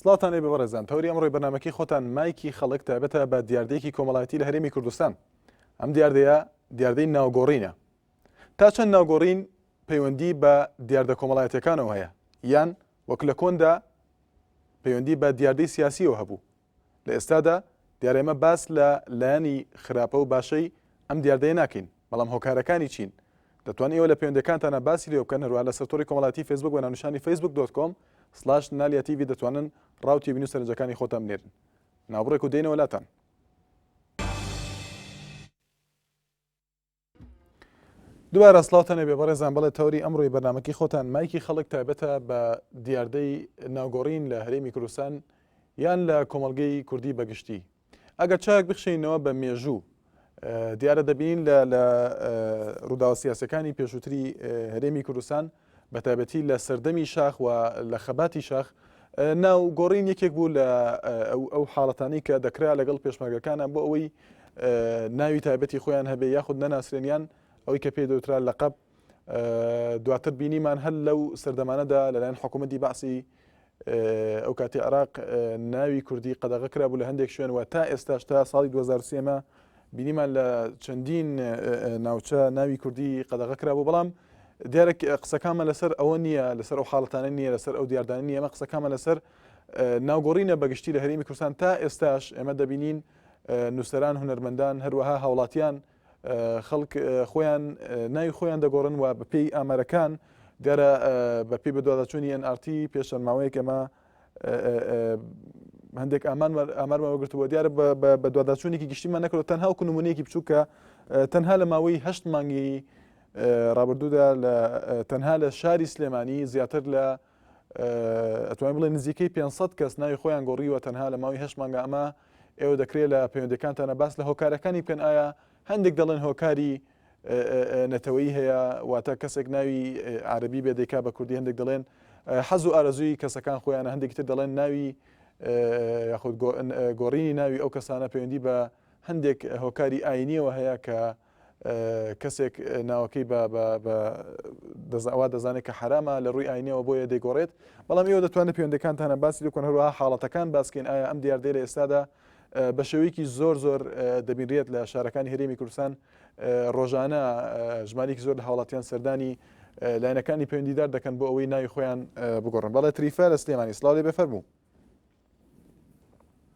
سڵاوتان لێبێ بەڕێزان تەوەری ئەمڕۆی بەرنامەکەی خۆتان مایکی خەڵک تایبەتە بە دیاردەیەکی کۆمەڵایەتی لە هەرێمی کوردستان ئەم دیاردەیە دیاردەی ناوگۆڕینە تا چەند ناوگۆڕین پەیوەندی بە دیاردە کۆمەڵایەتەکانەوە هەیە یان وەک لە کۆندا پەیوەندی بە دیاردەی سیاسیەوە هەبوو لە ئێستادا دیارە ئێمە باس لە لایەنی خراپە و باشەی ئەم دیاردەیە ناکەین، بەڵام هۆکارەکانی چین؟ دەتوان ئێوە لە پەیوەندیەکانتانا باسی لێوە بکەن، هەروەها لەسەر تۆڕی کۆمەڵایەتی فەیسبوک بە ناونیشانی Facebook dot com slash نالیا تیڤی دەتوانن ڕا و تێبینی و سەرنجەکانی خۆتان بنێرن. ناوبڕێک و دێینەوە لاتان. دووبارە سڵاوتان لێبێ بەڕێزان بەڵێ تەوری ئەمڕۆی بەرنامەکەی خۆتان مایکی خەڵک تایبەتە بە دیاردەی ناوگۆڕین لە هەرێمی کوردستان یان لە کۆمەڵگەی کوردی بەگشتی ئەگەر چاک بخشینەوە بە مێژوو دیارە دەبین لە لە ڕووداوە سیاسەکانی پێشووتری هەرێمی کوردستان بە تایبەتی لە سەردەمی شاخ و لە خەباتی شاخ ناو گۆڕین یەکێک بوو لە ئەو حاڵەتانی کە دەکرا لەگەڵ پێشمەرگەکانە بۆ ئەوەی ناوی تایبەتی خۆیان هەبێ یاخود نەناسرێنیان ئەوەی کە پێی دەوترا لەقەب دواتر بینیمان هەر لەو سەردەمانەدا لەلایەن حکوومەتی بەعسی ئەو کاتی عراق ناوی کوردی قەدەغە کرابوو لە هەندێک شوێن و تا ئێستاش تا ساڵی 2023 ئێمە بینیمان لە چەندین ناوچە ناوی کوردی قەدەغە کرابوو بەڵام دیارە قسەکانمان لەسەر ئەوە نییە لەسەر ئەو حاڵەتانە نییە لەسەر ئەو دیاردانە نییە ئێمە قسەکانمان لەسەر ناوگۆڕینە بەگشتی لە هەرێمی کوردستان تا ئێستاش ئێمە دەبینین نووسەران هونەرمەندان هەروەها هاوڵاتیان خەڵک خۆیان ناوی خۆیان دەگۆڕن و بەپێی ئامارەکان دیارە بەپێی بەدواداچوونی NRT پێش چەند ماوەیەک ئێمە هەندێک ئامان ئامارمان وەگرتووە دیارە بە دواداچوونێکی گشتیمان نەکردو تەنها و نمونەیەکی بچووکە تەنها لە ماوەی هەشت مانگی ڕابردوودا لە تەنها لە شاری سلێمانی زیاتر لە ئەتوانین بڵێ نزیکەی 500 کەس ناوی خۆیان گۆڕیوە تەنها لە ماوەی هەشت مانگە ئەمە ئێوە دەکرێت لە پەیوەندەکانتانە باس لە هۆکارەکانی بکەن ئایا هەندێک دەڵێن هۆکاری نەتەوەیی هەیە واتە کەسێک ناوی عربی بێ دەیکا بە کوردی هەندێک دەڵێن حەز و ئارەزووی کەسەکان خۆیانە هەندێکی تر دەڵێن ناوی یاخود گۆڕینی ناوی ئەو کەسانە پەیوەندی بە هەندێک هۆکاری ئاینیەوە هەیە کە کەسێک ناوەکەی بە وا دەزانێت کە حرامە لە ڕووی ئاینەوە بۆیە دەیگۆڕێت بەڵام ئێوە دەتوانێت پەیوەندەکانتانە باسی بکەن هەروەها حاڵەتەکان باسکەین ئایا ئەم دیاردەیە لە ئێستادا بە شێوەیەکی زۆر زۆر دەبینرێت لە شارەکانی هەرێمی کوردستان ڕۆژانە ژمارێکی زۆر لە هاوڵاتیان سەردانی لایەنەکانی پەیوەندیدار دەکەن بۆ ئەوەی ناوی خۆیان بگۆڕن بەڵێ تریفە لە سلێمانی سڵاو لێ بێ فەرموو.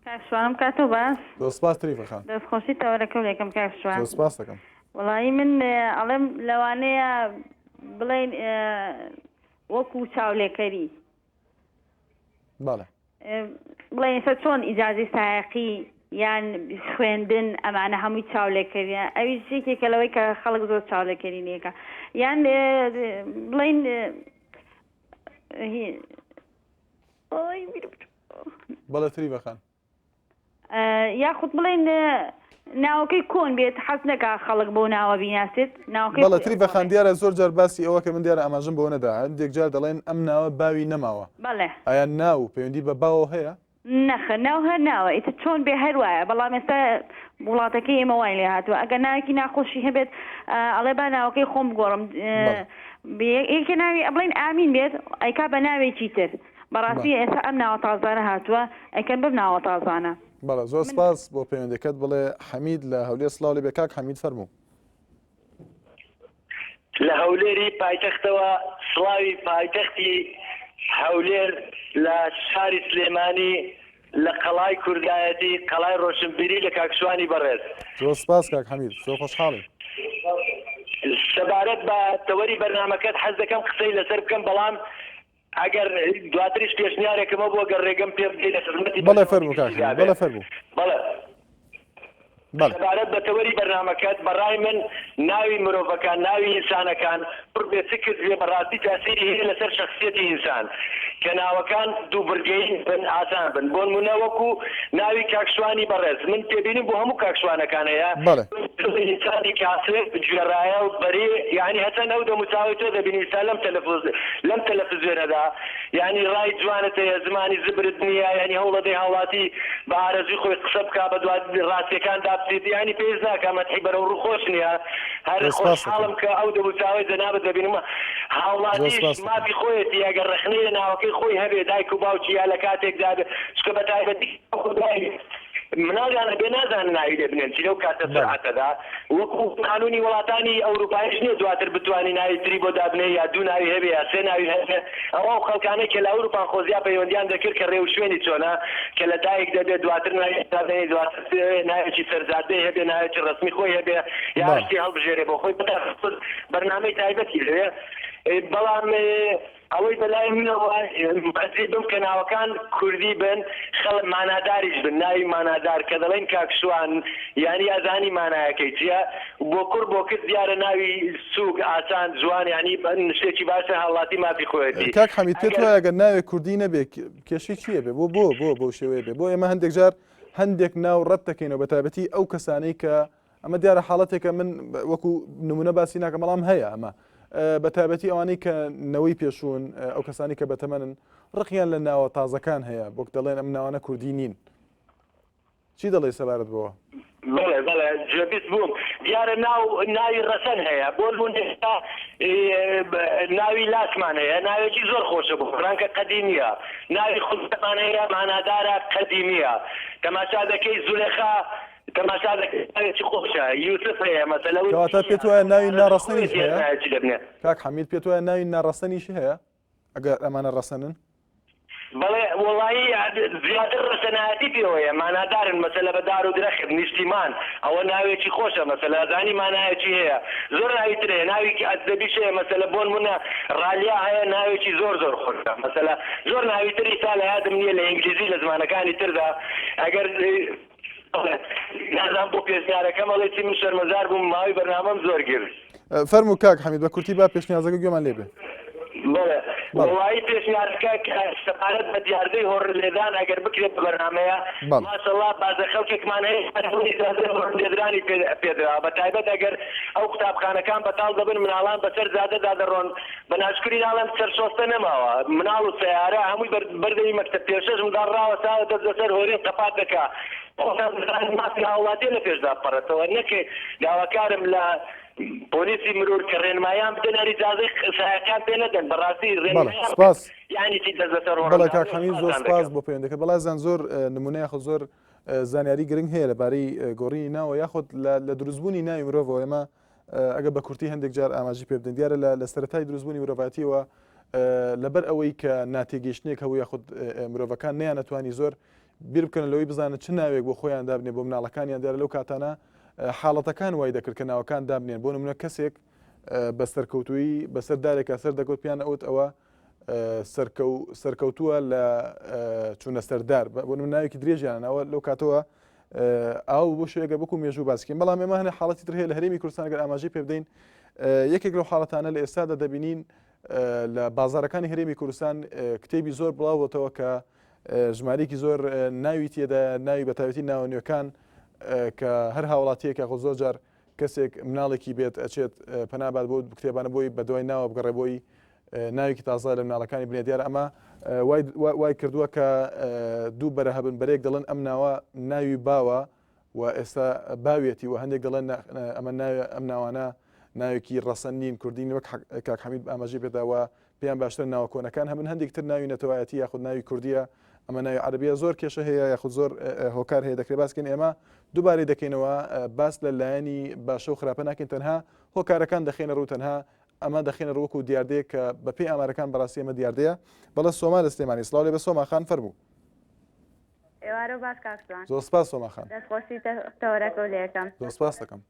کاک شوانم کاتۆ باش. زۆر سپاس تریفە خان. دەست خۆشی تەوەرەکەو لێکەم کاک شوان. زۆر سپاس دەکەم. وەڵایی من ئەڵێم لەوانەیە بڵێین وەکو چاولێکەری. بەڵێ. بڵێن ئێستا چۆن ئیجازەی سایەقی یان خوێندن ئەمانە هەمووی چاولێکەریە ئەویش یەکێکە لەوەی کە خەڵک زۆر چاولێکەری نیەکە یان بڵین بەڵێ تریبە خان. یاخود بڵێن ناوەکەی کۆن بێت حەز نەکا خەڵک بەو ناوە بیناسێت ناوەکەی بەڵێ تریفە خان دیارە زۆر جار باسی ئەوە کە من دیارە ئاماژەم بەوە نەدا هەندێک جار دەڵێن ئەم ناوە باوی نەماوە بەڵێ ئایا ناو پەیوەندی بە باوەوە هەیە؟ نەخێر ناو هەر ناوە ئیتر چۆن بێ هەر وایە بەڵام ئێستا وڵاتەکەی ئێمە وای لێ هاتووە ئەگەر ناوێکی ناخۆشی هەبێت ئەڵێ با ناوەکەی خۆم بگۆڕم یەکێ ناوی بڵێن ئامین بێت ئەیکا بە ناوێکی تر بەڕاستی ئێستا ئەم ناوە تازانە هاتووە ئەیکەن بەم ناوە تازانە. بەڵێ زۆر سپاس بۆ پەیوەندەکەت بڵێ حەمید لە هەولێر سڵاو لێ بێ کاک حەمید فەرموو. لە هەولێری پایتەختەوە سڵاوی پایتەختی هەولێر لە شاری سلێمانی لە قەڵای کوردایەتی قەڵای ڕۆشنبیری لە کاک شوانی بەڕێز. زۆر سپاس کاک حەمید زۆر خۆشحاڵین. سەبارەت بە تەوەری بەرنامەکەت حەز دەکەم قسەی لەسەر بکەم بەڵام ئەگەر دواتریش پێشنیارێکم هەبوو ئەگەر ڕێگەم پێ بدەی لە خزمەتی بەڵێ فەرموو کاک بەرژەوەندی حەمید گشتیدا بێ. بەڵێ فەرموو. بەڵێ. بەڵێ. سەبارەت بە تەوەری بەرنامەکەت بەڕای من ناوی مرۆڤەکان ناوی ئینسانەکان پڕ بێ چ کز بێ بەڕاستی تاسیری هەیە لەسەر شەخسیەتی ئینسان کە ناوەکان دوو بڕگەیی بن ئاسان بن بۆنمونە وەکو ناوی کاک شوانی بەڕێز من تێبینیم بۆ هەموو کاک شوانەکان هەیە بەڵێ. ئینسانی کاسب گوێڕایەڵ بەری یانی هەچەند ئەو دەموچاوەی تۆ دەبینی ئیستا لەم تەلەفوز لەم تەلەفزیۆنەدا یانی ڕای جوانت هەیە زمانی زبرت نییە یانی هەوڵەدەی هاوڵاتی بە ئارەزوی خۆی قسە بکا بە دوا ڕاستیەکان دابچیت یانی پێویست ناکا مەدحی بەرەو ڕوو خۆش نییە هەر زۆر سپاست دەکەم. خۆشحاڵم کە ئەو دەموچاوەی جەنابت دەبینم. هاوڵاتیش مافی خۆیەتی ئەگەر ڕەخنەی لە ناوەکەی خۆی هەبێ دایک و باوکی یا لە کاتێکدا بێ چونکە بە تایبەتی مناڵیان هەبێ نازانن ناوی لێ بنێن چی لەو کاتە سرعەتەدا وەکو قانونی وڵاتانی ئەوروپایش نییە دواتر بتوانی ناوی تری بۆ دابنێ یا دوو ناوی هەبێ یا سێ ناوی هەبێ ئەوە ئەو خەڵکانەی کە لە ئەوروپان خۆزیا پەیوەندیان دەکرد کە ڕێوشوێنی چۆنە کە لە دایک دەبێ دواتر ناوی دابنێ دواتر ناوێکی سەرجادەی هەبێ ناوێکی ڕەسمی خۆی هەبێ یا شتی هەڵبژێرێ بۆ خۆی بەتاخود بەرنامەی تایبەتی لەوێ بەڵام ئەوەی بەلای منەوە ئەزی بم کە ناوەکان کوردی بن خەڵک ماناداریش بن ناوی مانادار کە دەڵێن کاک شوان یانی ئەزانی مانایەکەی چییە بۆ کوڕ بۆ کچ دیارە ناوی سوک ئاسان جوان یانی شتێکی باشە هاوڵاتی مافی خۆیەتی کاک حەمید پێت وایە گەر ناوێک کوردی نەبێ کێشەی چییە بێ بۆ بۆ بۆ بەو شێوەیە بێ بۆ ئێمە هەندێک جار هەندێک ناو ڕەت دەکەینەوە بە تایبەتی ئەو کەسانەی کە ئەمە دیارە حاڵەتێکە من وەکو نمونە باسی ناکەم بەڵام هەیە ئەمە بە تایبەتی ئەوانەی کە نەوەی پێشوون ئەو کەسانی کە بەتەمەنن ڕقیان لە ناوە تازەکان هەیە بۆک دەڵێن ئەم ناوانە کوردی نین چی دەڵێی سەبارەت بەوە؟ بەڵێ بەڵێ گوێبیست بووم دیارە ناو ناوی ڕەسەن هەیە بۆ نمونە ئێستا ناوی لاسمان هەیە ناوێکی زۆر خۆشە بۆ ڕەنگە قەدیمیە ناوی خودمان هەیە مانادارە قەدیمیە تەماشا دەکەی زولێخا تەماشا دەکەی ناوێکی خۆشە یوسف هەیە مەسەلە کەواتە پێت وایە ناوی ناڕەسەنیش هەیە کاک حەمید پێت وایە ناوی ناڕەسەنیش هەیە ئەگەر ئەمانە ڕەسەنن؟ بەڵێ وەڵایی زیاتر ڕەسەنایەتی پێوەیە مانادارن مەسەلە بە دار و درەخت نیشتیمان ئەوە ناوێکی خۆشە مەسەلە ئەزانی مانایەکی هەیە زۆر ناوی تر هەیە ناوی ئەدەبیش هەیە مەسەلە بۆنمونە ڕالیا هەیە ناوێکی زۆر زۆر خۆشە مەسەلە زۆر ناوی تر ئیستا لە یادم نییە لە ئینگلیزی لە زمانەکانی تردا ئەگەر نازانم بۆ پێشنیارەکەم ئەڵێ چی من شەرمەزار بووم ماوەی بەرنامەم زۆر گرت. فەرموو کاک حەمید بە کورتی با پێشنیازەکە گوێمان لێ بێ. بەڵێ وەڵایی پێشنیارەکە کە سەبارەت بە دیاردەی هۆڕن لێدان ئەگەر بکرێت بە بەرنامەیە ماشەڵا بازە خەڵکێکمان هەیە ئیجازەی هۆڕن لێدرانی پێدراوە بە تایبەت ئەگەر ئەو قوتابخانەکان بەتاڵ دەبن مناڵان بەسەر جادەدا دەڕۆن بە ناشکری ناڵێم سەرشۆستە نەماوە مناڵ و سەیارە هەمووی بەر بەردەمی مەکتەب پێشەش منداڵ ڕاوەستاوە دەست لەسەر هۆرین قەپات دەکا خۆتان دەزانن مافی هاوڵاتیە لە پێشدا بپەڕێتەوە نەکەی داواکارم لە پۆلیسی مرور کە ڕێنمایان بدەن هەر ئیجازەی سایەقیان پێ نەدەن بەڕاستی بەڵێ ڕێنمایان بکەن سپاس یانی چی دەست لەسەر هۆڕن بەڵێ کاک دانێن حەمید زۆر سپاستان سپاس دەکەم. بۆ پەیوەندەکەت بەڵێ ئازیزان زۆر نمونە یاخود زۆر زانیاری گرنگ هەیە لەبارەی گۆڕینی ناوە یاخود لە دروستبوونی ناوی مرۆڤەوە ئێمە ئەگەر بە کورتی هەندێک جار ئاماژی پێ بدەین دیارە لە سەرەتای دروستبوونی مرۆڤایەتیەوە لەبەر ئەوەی کە ناتێگەیشتنێک هەبوو یاخود مرۆڤەکان نەیانەتوانی زۆر بیر بکەن لەوەی بزانن چ ناوێک بۆ خۆیان دابنێ بۆ مناڵەکانیان دیارە لەو کاتانە حاڵەتەکان وای دەکرد کە ناوەکان دابنێن بۆ نمونە کەسێک بە سەرکەوتویی بەسەر دارێکا سەر دەکەوت پیان ئەوت ئەوە سەرکەوتووە لە چوونە سەردار بۆ نمونە ناوێکی درێژیان ناوە لەو کاتەوە ئاو بۆ شوێگە بکو مێژوو باسکەین بەڵام ئێمە هەنە حاڵەتی تر هەیە لە هەرێمی کوردستان گەر ئاماژەی پێ بدەین یەکێک لەو حاڵەتانە لە ئێستادا دەبینین لە بازارەکانی هەرێمی کوردستان کتێبی زۆر بڵاوبتەوە کە ژمارێکی زۆر ناوی تێدا ناوی بەتاوێتی ناوە نوێکان کە هەر هاوڵاتیەکە خۆ زۆر جار کەسێک مناڵێکی بێت ئەچێت پەنابات بۆ کتێبانە بۆی بەدوای ناوە بگەڕێ بۆی ناوێکی تازە لە مناڵەکانی بنێ دیارە ئەمە وای کردووە کە دوو بەرە هەبن بەرێک دەڵێن ئەم ناوە ناوی باوە و ئێستا باویەتی و هەندێک دەڵێن ئەمە ناوێ ئەم ناوانە ناوێکی ڕەسەن نین کوردین وەک کاک حەمید ئاماژەی پێداوە پێیان باشتر ناوە کۆنەکان هەبن هەندێک تر ناوی نەتەوایەتی یاخود ناوی کوردیە ئەمە ناوی عەربیە زۆر کێشە هەیە یاخود زۆر هۆکار هەیە دەکرێت باسکەین ئێمە دووبارەی دەکەینەوە باس لە لایەنی باشە و خراپە ناکەین تەنها هۆکارەکان دەخێنە ڕوو تەنها ئەمە دەخەینە ڕوو وەکو دیاردەیەک کە بە پێی ئامارەکان بەڕاستی ئەمە دیاردەیە. بەڵێ سۆما لە سلێمانی. سڵاو لێبێ سۆما خان فەرموو. ئێوارە باش کاک شوان. زۆر سپاس سۆما خان. دەست خۆشی تەوەرەکەو لێکەم. زۆر سپاس دەکەم.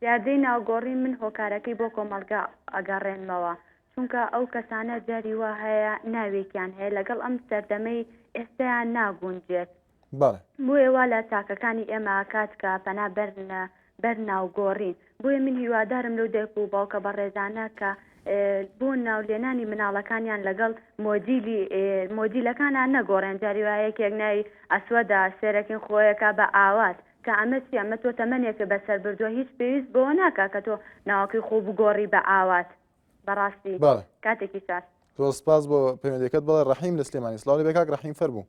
دیاردەی ناوگۆڕی من هۆکارەکەی بۆ کۆمەڵگا ئەگەڕێنمەوە چونکە ئەو کەسانە جاری وا هەیە ناوێکیان هەیە لەگەڵ ئەم سەردەمەی ئێستەیان ناگونجێت بەڵێ. بۆیە وا لە تاکەکانی ئێمە ئەکات کە پەنا بەرنە بەر ناوگۆڕین. بۆیە من هیوادارم لەو دایک و باوکە بەڕێزانە کە بۆ ناولێنانی مناڵەکانیان لەگەڵ مۆدیلی مۆدیلەکانا نەگۆڕێن جاری وایە یەکێک ناوی ئەسوەدە سێرەکین خۆیەکا بە ئاوات کە ئەمە چیە ئەمە تۆ تەمەنێکت بەسەر بردووە هیچ پێویست بەوە ناکا کە تۆ ناوەکەی خۆو بگۆڕی بە ئاوات بەڕاستی بەڵێ. کاتێکی شاد. زۆر سپاس بۆ پەیوەندیەکەت بەڵێ ڕەحیم لە سلێمانی سڵاو لێبێ کاک ڕەحیم فەرموو.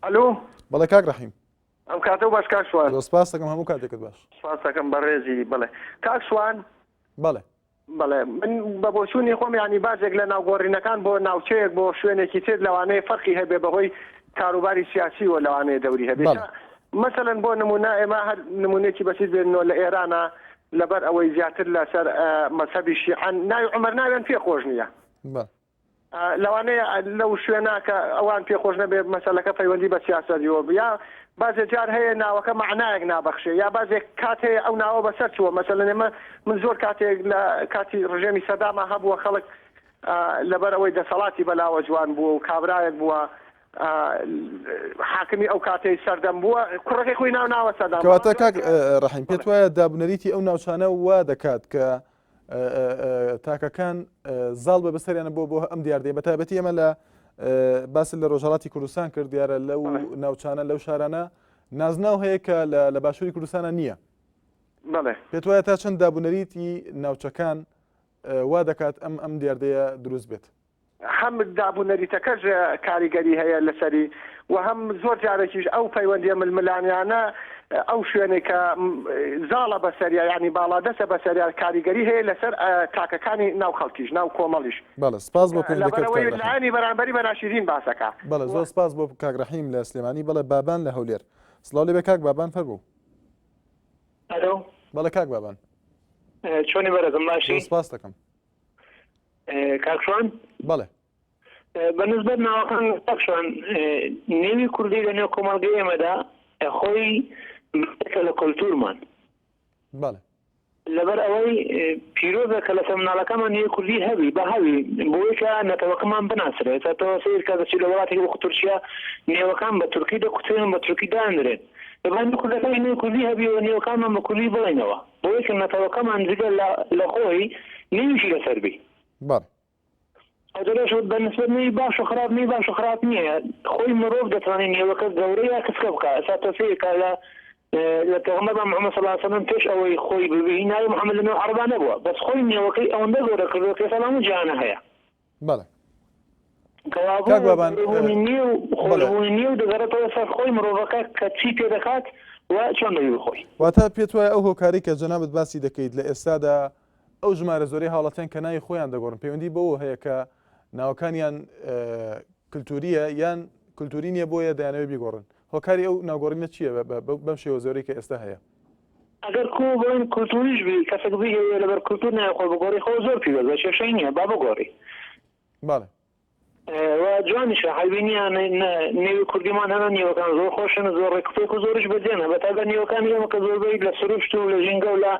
ئەلۆ. بەڵێ کاک ڕەحیم. ئەم کاتەو باش کاک شوان. زۆر سپاس دەکەم هەموو کاتێکت باش. سپاس دەکەم بەڕێزی بەڵێ کاک شوان. بەڵێ. بەڵێ من بە بۆچوونی خۆم یانی بازێک لە ناوگۆڕینەکان بۆ ناوچەیەک بۆ شوێنێکی تر لەوانەیە فەرقی هەبێ بەهۆی کاروباری سیاسیوە لەوانەیە دەوری هەبێ بەڵێ. مەسەلەن بۆ نمونە ئێمە هەر نمونەیەکی بەسیت بێنەوە لە ئێرانە لەبەر ئەوەی زیاتر لەسەر مەزهەبی شیعەن ناوی عومەر ناویان پێ خۆش نییە. بەڵێ. لەوانەیە لەو شوێنە کە ئەوان پێ خۆش نەبێ مەسەلەکە پەیوەندی بە سیاسەتیەوە بێ یا بازێ جار هەیە ناوەکە مەعنایەک نابەخشێ یا بازێک کات هەیە ئەو ناوە بەسەر چووە مەسەلەن ئێمە من زۆر کاتێک لە کاتی ڕژێمی سەداما هەبووە خەڵک لەبەر ئەوەی دەسەڵاتی بەلاوە جوان بووە و کابرایەک بووە حاکمی ئەو کاتەی سەردەم بووە کوڕەکەی خۆی ناو ناوە سەدام کەواتە کاک ڕەحیم پێت وایە دابنەریتی ئەو ناوچانە وا دەکات کە تاکەکان زاڵ بە بەسەریانە بۆ بۆ ئەم دیاردەیە بە تایبەتی ئێمە لە باس لە ڕۆژهڵاتی کوردستان کرد دیارە لەو ناوچانە لەو شارانە نازناو هەیە کە لە باشووری کوردستانە نییە پێت وایە تا چەند دابونەریتی ناوچەکان وا دەکات ئەم ئەم دیاردەیە دروست بێت؟ هەم داب و نەریتەکەش کاریگەری هەیە لەسەری و هەم زۆر جارێکیش ئەو پەیوەندیە ململانیانە ئەو شوێنەی کە زاڵە بەسەریا یانی باڵادەستە بەسەریا کاریگەری هەیە لەسەر تاکەکانی ناو خەڵکیش ناو کۆمەڵیش. بەڵێ سپاس بۆ پەیوەندەکەت کاک لەبەرئەوەی ڕەحیم. لایەنی بەرامبەری بە ناشیرین باسەکا. بەڵێ زۆر سپاس بۆ کاک ڕەحیم لە سلێمانی بەڵێ بابان لە هەولێر. سڵاو لێبێ کاک بابان فەرموو. ئەلۆ. بەڵێ کاک بابان. چۆنی بەرێزم باشی؟ زۆر سپاست دەکەم. کاک شوان؟ بەڵێ. بە نسبەت ناوەکان کاک شوان نێوی کوردی لە نێو کۆمەڵگەی ئێمەدا خۆی بەشێکە لە کۆلتورمان. بەڵێ. لەبەر ئەوەی پیرۆزە کە لەسەر مناڵەکەمان نێوی کوردی هەبی بە هەوی بۆی کە نەتەوەکەمان بناسرێت. ئێستا تۆ سەیر کە دەچی لە وڵاتێکی وەکو تورکیا نێوەکان بە تورکی دەکوترێن بە تورکی دانرێن. دەبا نێو کوردەکانیش نێوی کوردی هەبی و نێوەکانمان بە کوردی بڵێینەوە. بۆیە کە نەتەوەکەمان جگە لە لە خۆی نێویشی لەسەر بی. بەڵێ. ئەو دەرەش بە نسبەت نێوی باش و خراپ نێوی باش و خراپ نییە خۆی مرۆڤ دەتوانێت نێوەکە گەورە یا کچکە بکا ئێستا تۆ سەیر کە لە لە پێغەمبەرمان محمد صلی الله علیه وسلم پێش ئەوەی خۆی ببی ناوی محمد لە نێو عەرەبا نەبووە بەس خۆی نێوەکەی ئەوەندە گەورە کردووە کە ئێستا لە هەموو جیهانا هەیە. بەڵێ. کەوابوو کاک بابان گەورەبوونی نێو بەڵێ. خۆشبوونی نێو دەگەڕێتەوە سەر خۆی مرۆڤەکە کە چی پێ دەکات و چۆن دەبی بخۆی. واتە پێت وایە ئەو هۆکارەی کە جەنابت باسی دەکەیت لە ئێستادا ئەو ژمارە زۆرەی هاوڵاتیان کە ناوی خۆیان دەگۆڕن پەیوەندی بەوە هەیە کە ناوەکانیان کلتوریە یان کلتوری نییە بۆیە دەیانەوێت بیگۆڕن هۆکاری ئەو ناوگۆڕینە چییە بەم شێوە زۆرەی کە ئێستا هەیە؟ ئەگەر کو بڵێین کولتوریش بی کەسێک بیهەوێ لەبەر کولتور ناوی خۆی بگۆڕی خۆ زۆر پیرۆزە کێشەی نیە با بگۆڕی. بەڵێ. و جوانیشە عەیبی نیە نێوی کوردیمان هەنە نێوەکان زۆر خۆشن زۆر ڕێک و پێک و زۆریش بەجێنە بەتایبەت نێوەکانی ئێمە کە زۆربەی لە سروشت و لە ژینگە و لە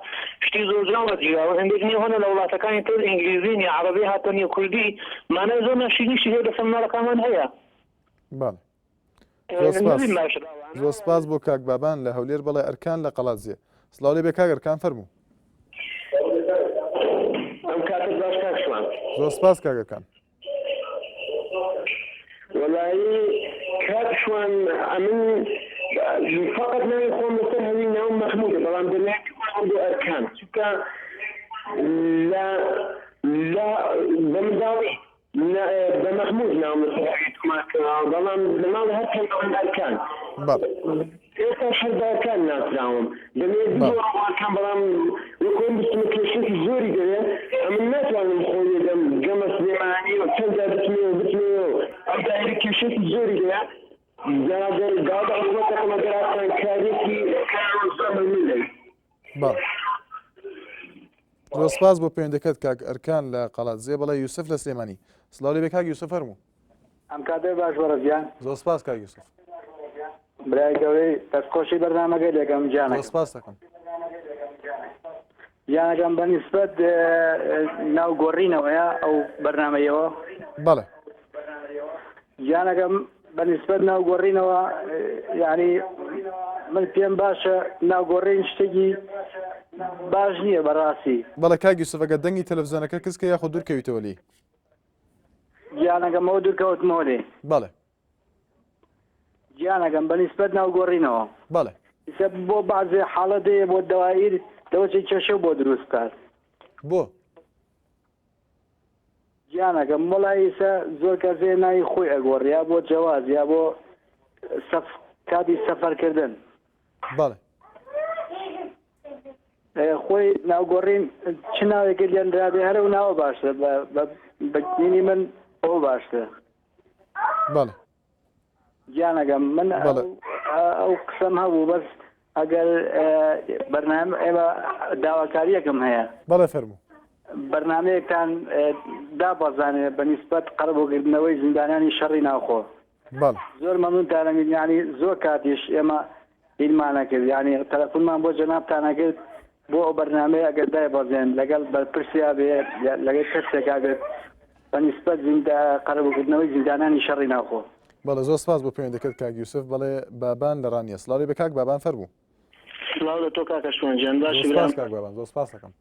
شتی زۆر جوان وەرگیراون هەندێک نێو هەنە لە وڵاتەکانی تر ئینگلیزین یا عەڕەبی هاتە نێو کوردی مانای زۆر ناشیرینیشی هەیە لەسەر مناڵەکانمان هەیە. بەڵێ. زۆر سپاس زۆر سپاس بۆ کاک بابان لە هەولێر بەڵێ ئەرکان لە قەڵادزێ سڵاو لێ بێ کاک ئەرکان فەرموو ئەم کاتت باش کاک شوان. زۆر سپاس کاک ئەرکان. وەڵایی کاک شوان ئەمن فقط ناوی خۆم لەسەر هەوی ناوم مەحمودە بەڵام دەمەوێت بگۆڕم بۆ ئەرکان چونکە لە لە بە منداڵی نا بە مەحمود ناوم لەسەر هەوی تۆمار کراوە بەڵام لە ماڵ هەر پێم دەڵێن ئەرکان بەڵێ. ئێستاش هەر بە ئەرکان ناسراوم دەمەوێت بەڵێ. بگۆڕم بۆ ئەرکان بەڵام وەک ئەوم بچمە کێشەیەکی زۆری دەوێ ئەمن ناتوانم خۆ لێدەم گەمە سلێمانی و چەند جار بچمەوە بچمەوە ئەو دایرە کێشەیەکی زۆری دەوێ جا گەر داوا لە حکومەت دەکەم ئەگەر ئاسانکاریەکی بکەن زۆر مەمنون دەبم. بەڵێ. زۆر سپاس بۆ پەیوەندەکەت کاک ئەرکان لە قەڵادزێ بەڵێ یوسف لە سلێمانی سڵاو لێبێ کاک یوسف فەرموو. ئەم کاتەی باش بەڕێز گیان. زۆر سپاس کاک یوسف. برای گەورەی دەست خۆشی بەرنامەکەی لێکەم گیانەکەم. زۆر سپاس دەکەم. گیانەکەم بە نیسبەت ناو گۆڕینەوەیە ئەو بەرنامەیەوە. بەڵێ. گیانەکەم بە نیسبەت ناو گۆڕینەوە یعنی من پێم باشە ناو گۆڕین شتێکی باش نییە بەڕاستی. بەڵێ کاک یوسف ئەگەر دەنگی تەلەفزیۆنەکە کز کەی یاخود دوور کەویتەوە لێی. گیانەکەم ئەوە دوور کەوتمەوە لێی. بەڵێ. گیانەکەم بە نیسبەت ناو گۆڕینەوە. بەڵێ. ئیسە بۆ بەعزێ حاڵەت هەیە بۆ دەوائیر لەوەچێ کێشەو بۆ دروست بکات. بۆ؟ گیانەکەم وەڵا ئیسە زۆر کەس هەیە ناوی خۆی ئەگۆڕێ یا بۆ جەواز یا بۆ سەف کاتی سەفەر کردن. بەڵێ. خۆی ناوگۆڕین چ ناوێکت لێنرابێ هەر ئەو ناوە باشترە بە بینی من ئەوە باشترە. بەڵێ. گیانەکەم من ئەو قسەم هەبوو بەس ئەگەر بەرنامە ئێمە داواکاریەکەم هەیە. بەڵێ فەرموو. بەرنامەیەکتان دابەزانێ بە نیسبەت قەرەبووکردنەوەی زیندانیانی شەڕی ناوخۆ. بەڵێ. زۆر مەمنونتانەبین یانی زۆر کاتیش ئێمە هینمان ئەکرد یانی تەلەفونمان بۆ جەنابتان ئەکرد بۆ ئەو بەرنامەیە ئەگەر دایبەزێن لەگەڵ بەرپرسیا بێ لەگەڵ کەسێکا بێت بە نیسبەت زیندا قەرەبووکردنەوەی زیندانانی شەڕی ناوخۆ. بەڵێ زۆر سپاس بۆ پەیوەندەکەت کاک یوسف بەڵێ بابان لە ڕانیە سڵاو لێ بێ کاک بابان فەرموو. سڵاو لە تۆ کاکە شوان گیان زۆر باشی سپاس برام کاک بابان زۆر سپاس دەکەم.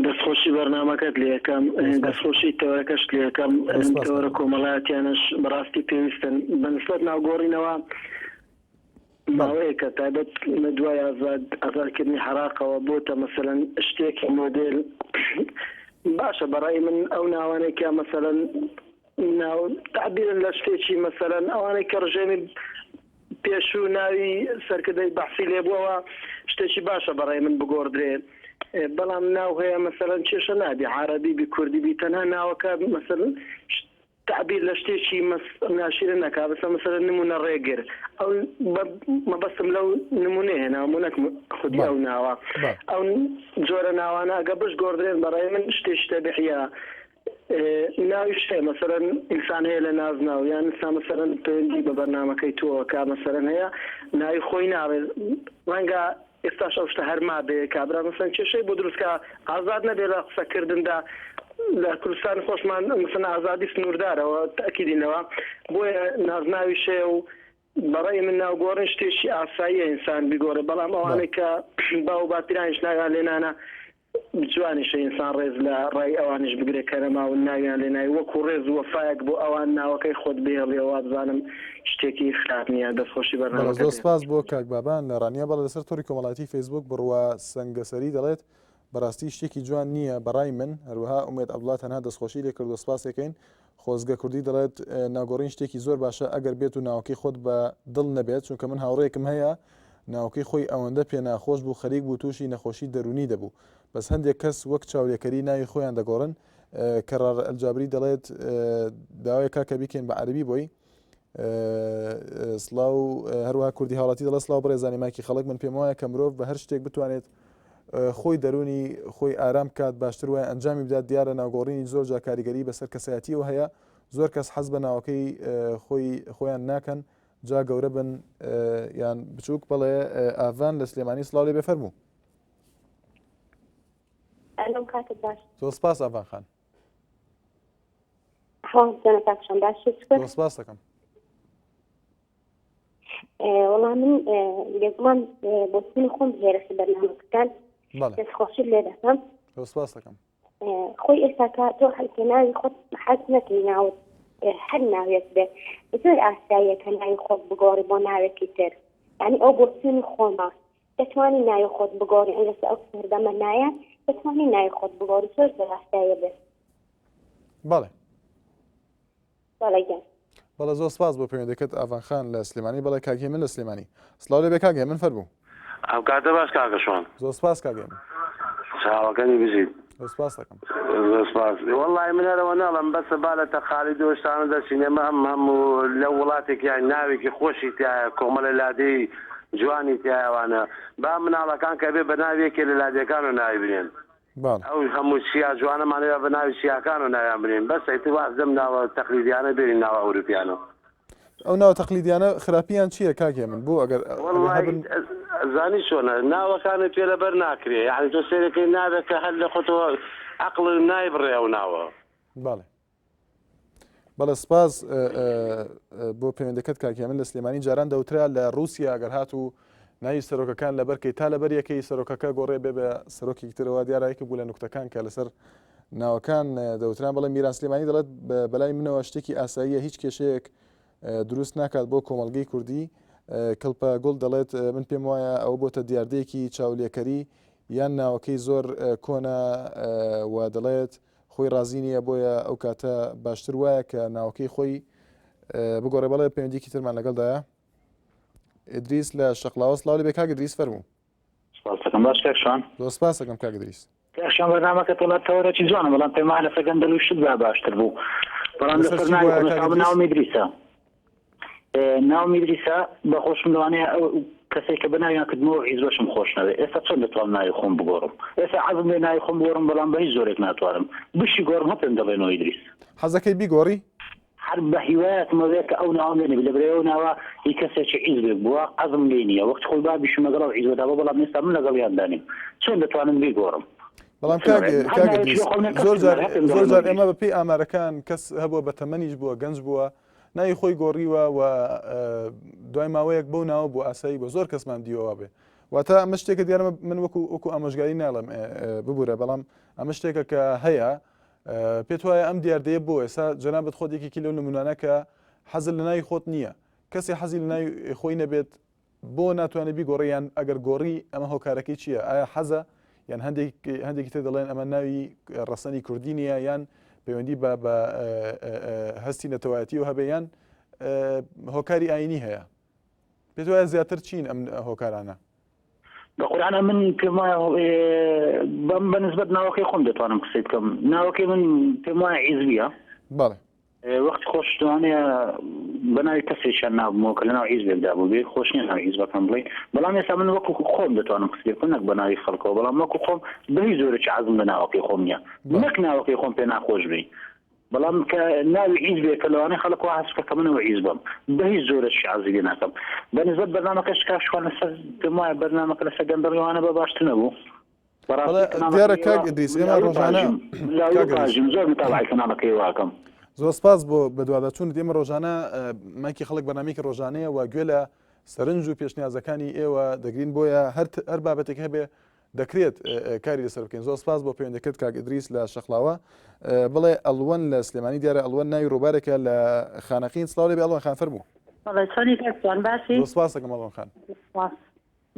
دەستخۆشی بەرنامەکەت لێ ئەکەم زۆر سپاس دەستخۆشی تەوەرەکەشت لێ ئەکەم زۆر ئەم سپاس کاک تەوەرە بابان. کۆمەڵایەتیانەش بەڕاستی پێویستن بەنسبەت ناوگۆڕینەوە بەڵێ. ماوەیەکە تایبەت لە دوای ئازاد ئازادکردنی عێراقەوە بۆتە مەسەلەن شتێکی مۆدێل باشە بەڕای من ئەو ناوانەی کە مەسەلەن ناو تەعبیرن لە شتێکی مەسەلەن ئەوانەی کە ڕژێمی پێشوو ناوی سەرکردەی بەعسی لێبووەوە شتێکی باشە بەڕای من بگۆڕدرێ بەڵام ناو هەیە مەسەلەن کێشە نابی عارەبی بی کوردی بی تەنها ناوەکە مەسەلەن تەعبیر لە شتێکی ناشیرن نەکا بەسە مەسەلەن نمونە ڕێگر ئەو مەبەستم لەو نمونەیە هێناوم و نەک خودی ئەو ناوە ئەو جۆرە ناوانە ئەگە بشگۆڕدرێن بەڕای من شتێکی تەبیعیە ناویش هەیە مەسەلەن ئینسان هەیە لە نازناو یان ئستا مەسەلەن پەیوەندی بە بەرنامەکەی تۆوە کا مەسەلەن هەیە ناوی خۆی ناڵێ ڕەنگە ئێستاش ئەو شتە هەر مابێ کابرا مەسەلەن کێشەی بۆ دروست کا ئازاد نەبێ لە قسەکردندا لە کوردستان خۆشمان مەسەلەن ئازادی سنووردارەوە تەئکیدین لەوە بۆیە نازناویش هەیە و بەڕەئی من ناوگۆڕین شتێکی ئاساییە ئینسان بیگۆڕێ بەڵام ئەوانەی کە باو و باپیرانیش ناویان لێنانە جوانیشە ئینسان ڕێز لە ڕای ئەوانیش بگرێ کە نەماون ناویان لێ ناوی وەکو ڕێز و وەفایەک بۆ ئەوان ناوەکەی خۆت بهێڵیەوە وابزانم شتێکی خراپ نیە دەستخۆشی بەڵێ بەرنامەکەت زۆر لێ سپاس بۆ کاک بابان لە ڕانیە بەڵێ لەسەر تۆڕی کۆمەڵایەتی فەیسبووک بڕوا سەنگەسەری دەڵێت بەڕاستی شتێکی جوان نییە بەڕای من هەروەها ئومێد عەبدوڵا تەنها دەستخۆشی لێ کردووە سپاسێکەین خۆزگە کوردی دەڵێت ناگۆڕین شتێکی زۆر باشە ئەگەر بێت و ناوەکەی خۆت بە دڵ نەبێت چونکە من هاوڕێیەکم هەیە ناوەکەی خۆی ئەوەندە پێ ناخۆش بوو خەریک بوو تووشی نەخۆشی دەروونی دەبوو بەس هەندێک کەس وەک چاولێکەری ناوی خۆیان دەگۆڕن کەڕار ئەلجابری دەڵێت داوای کاکە بیکەین بە عەربی بۆی سڵاو هەروەها کوردی هاوڵاتی دەڵێت سڵاو بەڕێزانی مایکی خەڵک من پێم وایە کە مرۆڤ بە هەر شتێک بتوانێت خۆی دەروونی خۆی ئارام بکات باشتر وایە ئەنجامی بدات دیارە ناوگۆڕینی زۆر جار کاریگەری بەسەر کەسایەتیەوە هەیە زۆر کەس حەز بە ناوەکەی خۆی خۆیان ناکەن جا گەورە بن یان بچووک بەڵێ ئاڤان لە سلێمانی سڵاو لێ بێ فەرموو ئەلۆ کاتت باش زۆر سپاس ئاڤان خان زۆر سپاس دەکەم وەڵا من بێگومان بۆچوونی خۆم هەیە لەسەر بەرنامەکەتان دەستخۆشیت لێ دەکەم سپاس دەکەم خۆی ئێستاکە تۆ هەلکە ناوی خۆت حەز نەکەی ناوت هەر ناوێک بێت زۆر ئاساییە کە ناوی خۆت بگۆڕی بۆ ناوێکی تر یعنی ئەو بۆچوونی خۆمە دەتوانی ناوی خۆت بگۆڕی ئەگەر ئەو سەردەمە نایە دەتوانی ناوی خۆت بگۆڕی زۆر زۆر ئاساییە بێت بەڵێ بەڵێ گیان. بەڵێ زۆر سپاس بۆ پەیوەندەکەت ئاڤان خان لە سلێمانی بەڵێ کاک هێمن لە سلێمانی سڵاو لێبێ کاک هێمن فەرموو. ئەو کاتە باش کاکە شوان. زۆر سپاس کاک هێمن. چاوەکەنی بژیت. زۆر سپاس دەکەم. زۆر سپاس وەڵی من هەرەوە ناڵم بەسە با لە تەقالیدو شتانە دەرچین ئێمە هەم هەموو لە وڵاتێک یان ناوێکی خۆشی تایە کۆمەڵە لادێی جوانی تایە ئەوانە با مناڵەکان کە بێ بە ناوی یەکێ لە لادێکانەوە ناوی بنێن بەڵێ. ئەو هەموو چیا جوانەمان هەیە بە ناوی چیاکانەوە ناویان بنێین بەسە ئیتر واز لەم ناوە تەقلیدیانە بێنین ناوە ئەوروپیانە. ئەو ناوە تەقلیدیانە خراپیان چییە کاک هێمن بۆ ئەگەر ئەگەر وەڵڵای هەبن؟ زانی چۆنە ناوەکانت پێ لەبەر ناکرێ یانی تۆ سەیرەکەی ناوێکە هەر لە خۆتەوە عەقڵ نایبڕێ ئەو ناوە. بەڵێ. بەڵێ سپاس بۆ پەیوەندەکەت کاک هێمن لە سلێمانی جاران دەوترا لە رووسیا ئەگەر هاتوو ناوی سەرۆکەکان لەبەرکەی تا لەبەر یەکەی سەرۆکەکە گۆڕێ بێ بە سەرۆکێکی ترەوە دیارە یەکێک بوو لە نوکتەکان کە لەسەر ناوەکان دەوتران بەڵێ میران سلێمانی دەڵێت بەلای منەوە شتێکی ئاساییە هیچ کێشەیەک دروست ناکات بۆ کۆمەڵگەی کوردی کڵپە گوڵ دەڵێت من پێم وایە ئەوە بۆتە دیاردەیەکی چاولێکەری یان ناوەکەی زۆر کۆنە و دەڵێت خۆی ڕازی نییە بۆیە ئەو کاتە باشتر وایە کە ناوەکەی خۆی بگۆڕێ بەڵێ پەیوەندیکی ترمان لەگەڵدایە ئیدریس لە شەقلاوە سڵاو لێ بێ کاک ئیدریس فەرموو. سپاس دەکەم. کاتتان باش کاک شوان. زۆر سپاس ئەکەم کاک ئیدریس. کاک شوان بەرنامەکەت وەڵا تەوەرەکی جوانە بەڵام پێم وایە لەسەر گەندەل و شت با باشتر بوو بەڵام لەسەر لەسەر چی ناوی بوایە خۆم کاک ئێستا من ئیدریس؟ ناوم ئیدریسە ناوم ئیدریسە بەخۆشم لەوانەیە ئەو کەسێک کە بەناویان کردمەوە عیزبەشم خۆش نەوێ ئێستا چۆن دەتوانم ناوی خۆم بگۆڕم ئێستا عەزم لێ ناوی خۆم بگۆڕم بەڵام بە هیچ جۆرێک ناتوانم بشی گۆڕم هەر پێم دەڵێنەوە ئیدریس. حەزەکەی بیگۆڕی؟ هەر بە هیوایەکمە بێ کە ئەو ناوەم لێ نەبی لەبەرئەوەی ئەو ناوە هی کەسێکی عیزبێک بووە حەزم لێی نییە وەختی خۆی بابیشم لەگەڵ ئەو عیزبەدا بووە بەڵام ئێستا من لەگەڵیاندا نیم چۆن دەتوانم بیگۆڕم بەڵام چ کاک نەڵێم هەر کاک ناوێکی ئیدریس لۆ خۆم نێ زۆر کەسم جار ناوێ هەر پێم زۆر دەڵێن جار ئیدریس. ئێمە بە پێی ئامارەکان کەس هەبووە بە تەمەنیش بووە گەنج بووە ناوی خۆی گۆڕیوە و دوای ماوەیەک بەو ناوە بوو ئاسایی بووە زۆر کەسمان دیوە وابێ واتە ئەمە شتێکە دیارە من وەکو وەکو ئامۆژگاری ناڵێم ببوورە بەڵام ئەمە شتێکە کە هەیە پێت وایە ئەم دیاردەیە بۆ ئێستا جەنابت خۆت یەکێکی لەو نمونانە کە حەزت لە ناوی خۆت نییە کەسێ حەزی لە ناوی خۆی نەبێت بۆ ناتوانێت بیگۆڕێ یان ئەگەر گۆڕی ئەمە هۆکارەکەی چییە ئایا حەزە یان هەندێک هەندێکی تر دەڵێن ئەمە ناوی ڕەسەنی کوردی نییە یان پەیوەندی بە بە هەستی نەتەوایەتی و هەبێ یان هۆکاری ئاینی هەیە پێت وایە زیاتر چین ئەم هۆکارانە؟ بە قورعان ئەمن پێم وایە بەم بە نسبەت ناوەکەی خۆم دەتوانم قسەی بکەم ناوەکەی من پێم وایە عیزبیە بەڵێ وەختی خۆش لەوانەیە بە ناوی کەسێکیان نابمەوە کە لە ناو عیزبێکدا بوو بێ خۆش نییە ناوی عیزبەکان بڵێ بەڵام ئێستا من وەکو خۆم دەتوانم قسەی بکەم نەک بە ناوی خەڵکەوە بەڵام وەکو خۆم بە هیچ جۆرێکی عەزم لە ناوەکەی خۆم نییە نەک ناوەکەی خۆم پێ ناخۆش بی بەڵام کە ناوی عیزبێ کە لەوانەیە خەڵک وا هەست بکا کە من ئەوە عیزبم بە هیچ جۆرێک عەزی لێ ناکەم بە نسبەت بەرنامەکەش کاک شوان لەسەر پێم وایە بەرنامەکە لەسەر گەندەڵی وانە بە باشتر نەبوو بەڵێ بەڕاستی کەناڵەکەی دیارە ئێوە کاک ئیدریس من لە ئێمە ئەوروپا ڕۆژانە ژیم من لە کاک ئەوروپا ئیدریس ژیم زۆر متابعەی کەناڵەکەی ئێوە ئەکەم. زۆر سپاس بۆ بەدواداچوونت ئێمە ڕۆژانە مایکی خەڵک بەرنامەیەکی ڕۆژانەیە و گوێ لە سەرنج و پێشنیازەکانی ئێوە دەگرین بۆیە هەر هەر بابەتێک هەبێ دەکرێت کاری لەسەر بکەین زۆر سپاس بۆ پەیوەندەکەت کاک ئیدریس لە شەقڵاوە بڵێ ئەڵوەن لە سلێمانی دیارە ئەڵوەن ناوی ڕووبارێکە لە خانەقین سڵاو لێ بێ ئەڵوەن خان فەرموو. بەڵێ چۆنی کاک جوان باشی؟ زۆر سپاس دەکەم ئەڵوەن خان. سپاس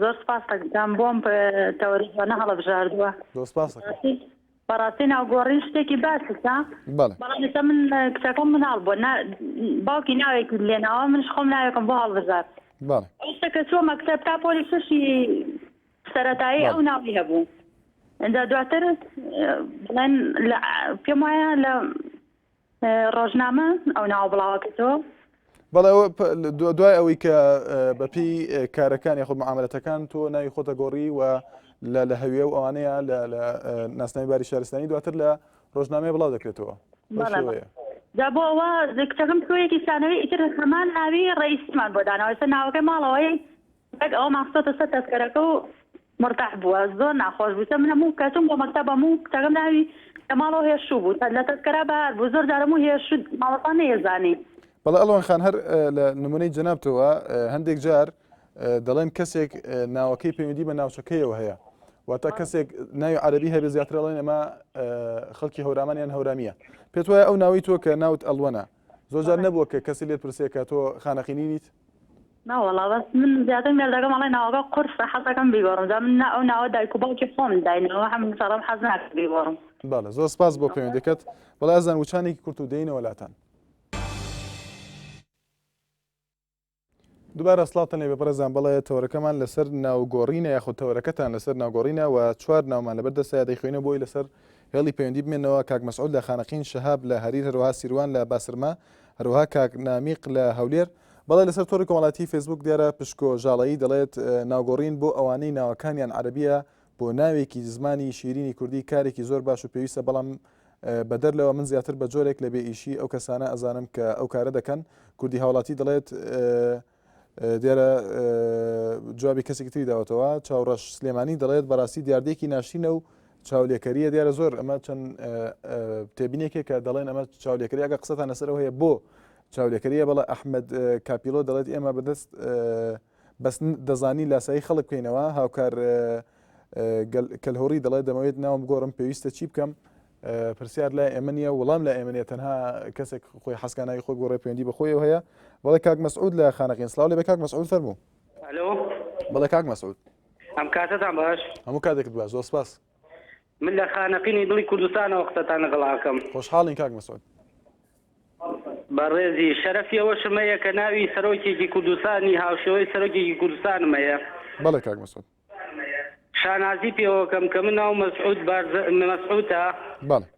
زۆر سپاس دەکەم بۆم تەوەری جوانە هەڵەبژاردووە. زۆر سپاس دەکەم. بەڕاستی ناوگۆڕین شتێکی باشە بەڵێ. بەڵام ئێستا من کچەکەم مناڵ بووە نا باوکی ناوێکی لێناوە منش خۆم ناوێکم بۆ هەڵبژارد. بەڵێ. ئێستا کە چووە مەکتەب تا پۆلی شەشی سەرەتایی ئەو ناوی هەبوو ئینجا دواتر بڵێن لە پێم وایە لە ڕۆژنامە ئەو ناوە بڵاوەکەتەوە بەڵێ دوای ئەوەی کە بەپی کارەکان یاخود معاملەتەکان تۆ ناوی خۆتە گۆڕی و لە لە هەویە و ئەوانەیە لە لە ناسناوی باری شارستانی دواتر لە ڕۆژنامەیە بڵاو دەکرێتەوە جا بۆ ئەوە کچەکەم تۆیەکی سانەوی ئیتر هەمان ناوی ڕئیسمان بۆ داناوە ئێستا ناوەکەی ماڵەوەی ڕێک ئەوەمان خستۆتە سەر تەسکەرەکە و مورتاح بووە زۆر ناخۆش بوو من هەموو کە چووم بۆ مەکتەب هەموو کچەکەم ناوی لە ماڵەوە هێرشوو بوو لە تەسکەرا بەهار بوو زۆر جار هەموو هێرشوو مامۆستا نەیەزانی. بەڵێ ئەڵوەن خان هەر لە نمونەی جەنابتەوە هەندێک جار دەڵێن کەسێک ناوەکەی پەیوەندی بە ناوچەکەیەوە هەیە واتە کەسێک ناوی عەربی هەبێ زیاتر ئەڵێن ئەمە خەڵکی هەورامان یان هەورامیە پێت وایە ئەو ناوی تۆ کە ناوت ئەڵوەنە زۆر جار نەبووە کە کەسی لێت پرسێ کە تۆ خانەقینی نیت؟ ناوەڵا بەس من زیاتر مێردەکەم ئەڵێ ناوەکە قورسە حەزەکەم بیگۆڕم جا من نا ئەو ناوە دایک و باوکی خۆم داینەوە هەم سەڵم حەز ناکەم بیگۆڕم. بەڵێ زۆر سپاس بۆ پەیوەندەکەت بەڵێ ئازیزان وچانێکی کورت و دێینەوە لاتان. دوبارە سڵاوتان لێبێ بەڕێزان بەڵێ تەوەرەکەمان لەسەر ناوگۆڕینە یاخود تەوەرەکەتان لەسەر ناوگۆڕینە و چوار ناومان لەبەر دەستایە دەیخوێنەوە بۆی لەسەر هێڵی پەیوەندی بمێنەوە کاک مەسعود لە خانەقین شەهاب لە هەریر هەروەها سیروان لە باسرمە هەروەها کاک نامیق لە هەولێر بەڵێ لەسەر تۆڕی کۆمەڵاتی فەیسبوک دیارە پشکۆ ژاڵەیی دەڵێت ناوگۆڕین بۆ ئەوانەی ناوەکانیان عەرەبیە بۆ ناوێکی زمانی شیرینی کوردی کارێکی زۆر باش و پێویستە بەڵام بەدەر لەوە من زیاتر بە جۆرێک لە بێ ئیشی ئەو کەسانە ئەزانم کە ئەو کارە دەکەن کوردی هاوڵاتی دەڵێت دیارە جوابی کەسێکی تری داوەتەوە چاوڕەش سلێمانی دەڵێت بەڕاستی دیاردەیەکی ناشرینە و چاولێکەریە دیارە زۆر ئەمە چەند تێبینێکێک کە دەڵێن ئەمە چاولێکەری ئەگە قسەتان لەسەرەوە هەیە بۆ چاولێکەریە بەڵێ ئەحمد کاپیلۆ دەڵێت ئێمە بەدەست بەس دەزانی لاسایی خەڵک بکەینەوە هاوکار کەلهوڕی دەڵێت دەمەوێت ناوم بگۆڕم پێویستە چی بکەم پرسیار لای ئێمە نییە وەڵام لای ئێمە نییە تەنها کەسێک خۆی حەزکا ناوی خۆی بگۆڕێ پەیوەندی بە خۆیەوە هەیە بەڵێ کاک مەسعود لە خانەقین سڵاو لێ بێ کاک مەسعود فەرموو ئەلۆ بەڵێ کاک مەسعود ئەم کاتەتان باش هەموو کاتێکت باش زۆر سپاس من لە خانەقینی دڵی کوردستانەوە قسەتان لەگەڵ ئەکەم خۆشحاڵین کاک مەسعود بەڕێزی شەرەفی ئەوەشم هەیە کە ناوی سەرۆکێکی کوردستانی هاوشێوەی سەرۆکێکی کوردستانم هەیە بەڵێ کاک مەسعود. شانازی پێوەکەم کە من ناوم مەسعود بارز مەسعودە. بەڵێ.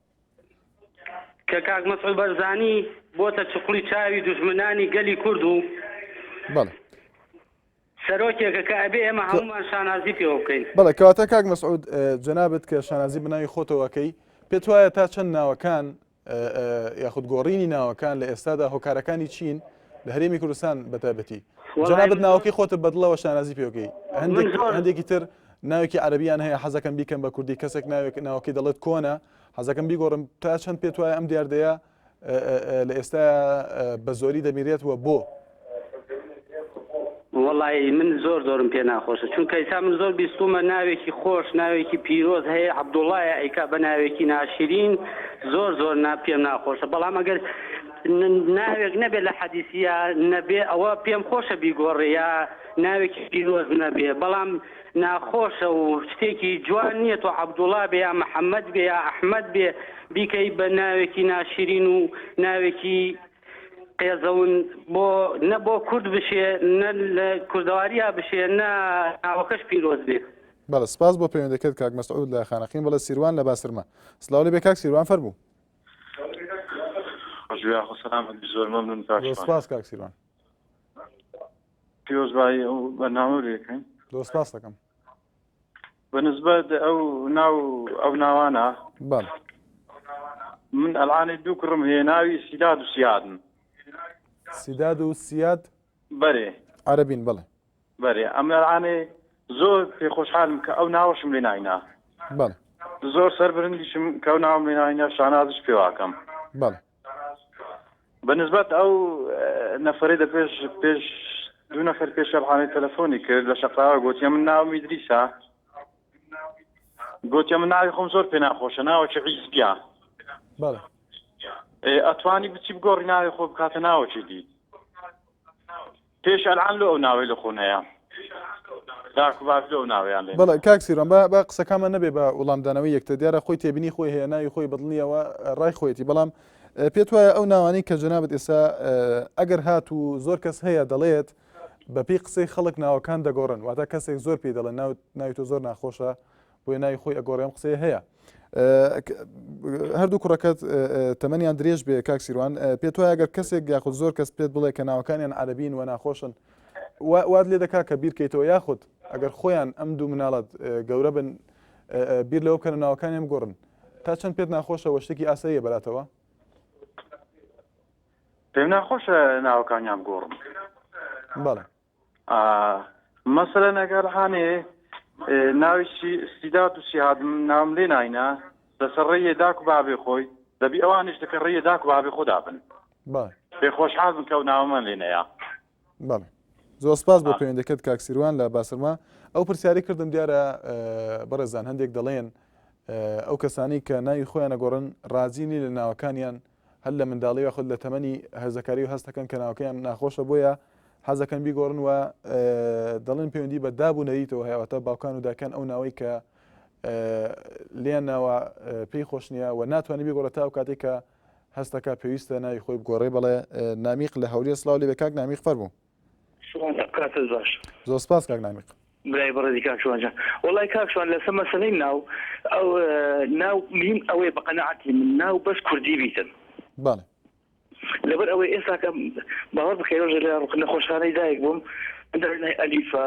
کە کاک مەسعود بەرزانی بۆتە چقڵی چاوی دوژمنانی گەلی کورد و. بەڵێ. سەرۆکێکە کە ئەبێ ئێمە هەموومان شانازی پێوە بکەین. بەڵێ کەواتە کاک مەسعود جەنابت کە شانازی بە ناوی خۆتەوە ئەکەی پێت وایە تا چەند ناوەکان یاخود گۆڕینی ناوەکان لە ئێستادا هۆکارەکانی چین لە هەرێمی کوردستان بەتایبەتی جەنابت ناوەکەی خۆتە بەدڵەوە شانازی پێوەکەی هەندێک هەندێکی تر ناوێکی عەربیان هەیە حەزەکەم بیکەم بە کوردی کەسێک ناوێک ناوەکەی دەڵێت کۆنە حەزەکەم بیگۆڕم تا چەند پێت وایە ئەم دیاردەیە لە ئێستا بە زۆری دەمیرێت و بۆ؟ وەڵی من زۆر زۆرم پێ ناخۆشە چونکە ئیسا من زۆر بیستومە ناوێکی خۆش ناوێکی پیرۆز هەیە عەبدوڵایە ئەیکا بە ناوێکی ناشرین زۆر زۆر نا پێم ناخۆشە بەڵام ئەگەر ناوێک نەبێت لە حەدیسیە نەبێ ئەوە پێم خۆشە بیگۆڕێ یا ناوێکی پیرۆز نەبێ بەڵام ناخۆشە و شتێکی جوان نییە تۆ عەبدوڵا بێ یا محەممەد بێ یا ئەحمەد بێ بیکەی بە ناوێکی ناشرین و ناوێکی قێزەون بۆ نە بۆ کورد بشێ نە لە کوردەواریا بشێ نە ناوەکەش پیرۆز بێ. بەڵێ سپاس بۆ پەیوەندەکەت کاک مەسعود لە خانەقین بەڵێ سیروان لە باسرمە سڵاو لێ بێ کاک سیروان فەرموو. خۆش بێ یاخۆ سەلامەت بی زۆر مەمنون کاک زۆر شوان. سپاس کاک سیروان. پیرۆزبایی ئەو بەرنامە لێکەین. زۆر سپاس دەکەم. بە نسبەت ئەو ناو ئەو ناوانە بەڵێ. من ئەلعانێ دوو کوڕم هەیە ناوی سیداد و سیادن. سیداد و سیاد؟ بەرێ. عەرەبین بەڵێ. بەرێ ئەمن ئەلعانێ زۆر پێ خۆشحالم کە ئەو ناوەشم لێ ناینا. بەڵێ. زۆر سەربرندیشم کە ئەو ناوەم لێ ناینا شانازیش پێواکەم. بەڵێ. بە نسبەت ئەو نەفەرەی دە پێش پێش دوو نەفەر پێش شەبحانەی تەلەفۆنی کرد لە شەقراوە گۆتیە من ناوم ئیدریسە گۆتیە من ناوی خۆم زۆر پێ ناخۆشە ناوەکی عیزبیە بەڵێ ئەتوانی بچی بگۆڕی ناوی خۆ بکاتە ناوەکی دی پێش ئەلعان لۆ ئەو ناوەی لە خۆ نەیە داک و باب لۆ ئەو ناوەیان لێ بەڵێ کاک سیروان با با قسەکانمان نەبێ بە وڵامدانەوەی یەکتر دیارە خۆی تێبینی خۆی هەیە ناوی خۆی بەدڵنیەوە ڕای خۆیەتی بەڵام پێت وایە ئەو ناوانەی کە جەنابت ئێستا ئەگەر هات و زۆر کەس هەیە دەڵێت بەپێی قسەی خەڵک ناوەکان دەگۆڕن واتە کەسێک زۆر پێی دەڵێن ناوی تۆ زۆر ناخۆشە بۆیە ناوی خۆی ئەگۆڕێ ئەم قسەیە هەیە. هەردوو کوڕەکەت تەمەنیان درێژ بێ کاک سیروان پێت وایە ئەگەر کەسێک یاخود زۆر کەس پێت بڵێ کە ناوەکانیان عەرەبین و ناخۆشن وات لێ دەکا کە بیرکەیتەوە یاخود ئەگەر خۆیان ئەم دوو مناڵت گەورە بن بیر لەوە بکەن ناوەکانیان بگۆڕن تا چەند پێت ناخۆشە وە شتێکی ئاساییە بەلاتەوە؟ پێم ناخۆشە ناوەکانیان بگۆڕم. بەڵێ. مەسەلەن ئەگەر هانێ ناوی سیداد و سیهاد ناوم لێ ناینە لەسەر ڕێیە داک و بابێ خۆی دەبی ئەوانیش دەکە ڕێیە داک و بابێ خۆدا بن پێ خۆشحاڵ بن کە ئەو ناوەمان لێ نەیە. بەڵێ زۆر سپاس بۆ پەیوەندەکەت کاک سیروان لە باسرما ئەو پرسیاری کردم دیارە بەڕێزان هەندێک دەڵێن ئەو کەسانی کە ناوی خۆیان ئەگۆڕن ڕازی نین لە ناوەکانیان هەر لە منداڵی یاخود لە تەمەنی هەرزەکاری و هەستەکەن کە ناوەکەیان ناخۆشە بۆیە حەزەکەن بیگۆڕن و دەڵێن پەیوەندی بە داب و نەریتەوە هەیە واتە باوکان و داکان ئەو ناوەی کە لێیان ناوە پێی خۆش نییە و ناتوانێت بیگۆڕێت تا ئەو کاتێک کە هەستەکە پێویستە ناوی خۆی بگۆڕێ بەڵێ نامیق لە هەولێر سڵاو لێ بێ کاک نامیق فەرموو. شوان کاتت باش. زۆر سپاس کاک نامیق. برای بەڕێزی کاک شوان جان وەڵای کاک شوان لەسەر مەسەلەی ناو ئەو ناو مهم ئەوەیە بە قەناعەتی من ناو بەس کوردی بیتن. بەڵێ. لەبەر ئەوەی ئێستا کە باوەڕ بکەی ڕۆژێ لە نەخۆشخانەی دایک بووم دەرنای ئەلیفە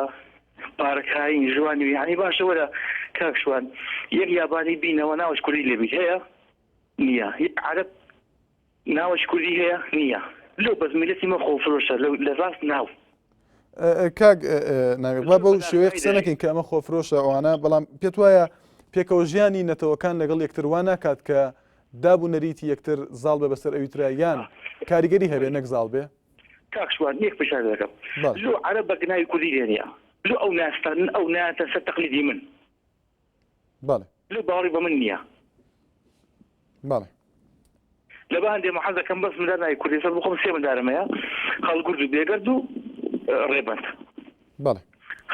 پارەکاین ژوانی یعنی باشە وەرە کاک شوان یەک یابانی بینەوە ناوش کوردی لێبیت هەیە نییە یەک عەرەب ناوش کوردی هەیە نییە لۆ بەس میلەتی مە خۆفرۆشە لە ڕاست ناو کاک ناوی با بەو شێوەیە قسە نەکەین کە ئەمە خۆفرۆشە ئەوانە بەڵام پێت وایە پێکەوە ژیانی نەتەوەکان لەگەڵ یەکتر وا ناکات کە داب و نەریتی یەکتر زاڵ بێ بەسەر ئەوی ترا یان کاریگەری هەبێ نەک زاڵ بێ؟ کاک شوان یەک پرسیار دەکەم لۆ عەرەب بە ناوی کوردی لێ نیە لۆ ئەو ناستان ئەو ناتە سەر تەقلیدی من بەڵێ لۆ باوەڕی بە من نییە بەڵێ لە بە هەندێ حەز دەکەم بەس مندار ناوی کوردی سەر بخۆم سێ مندارم هەیە هەڵگورد و بێگەرد و ڕێبەند بەڵێ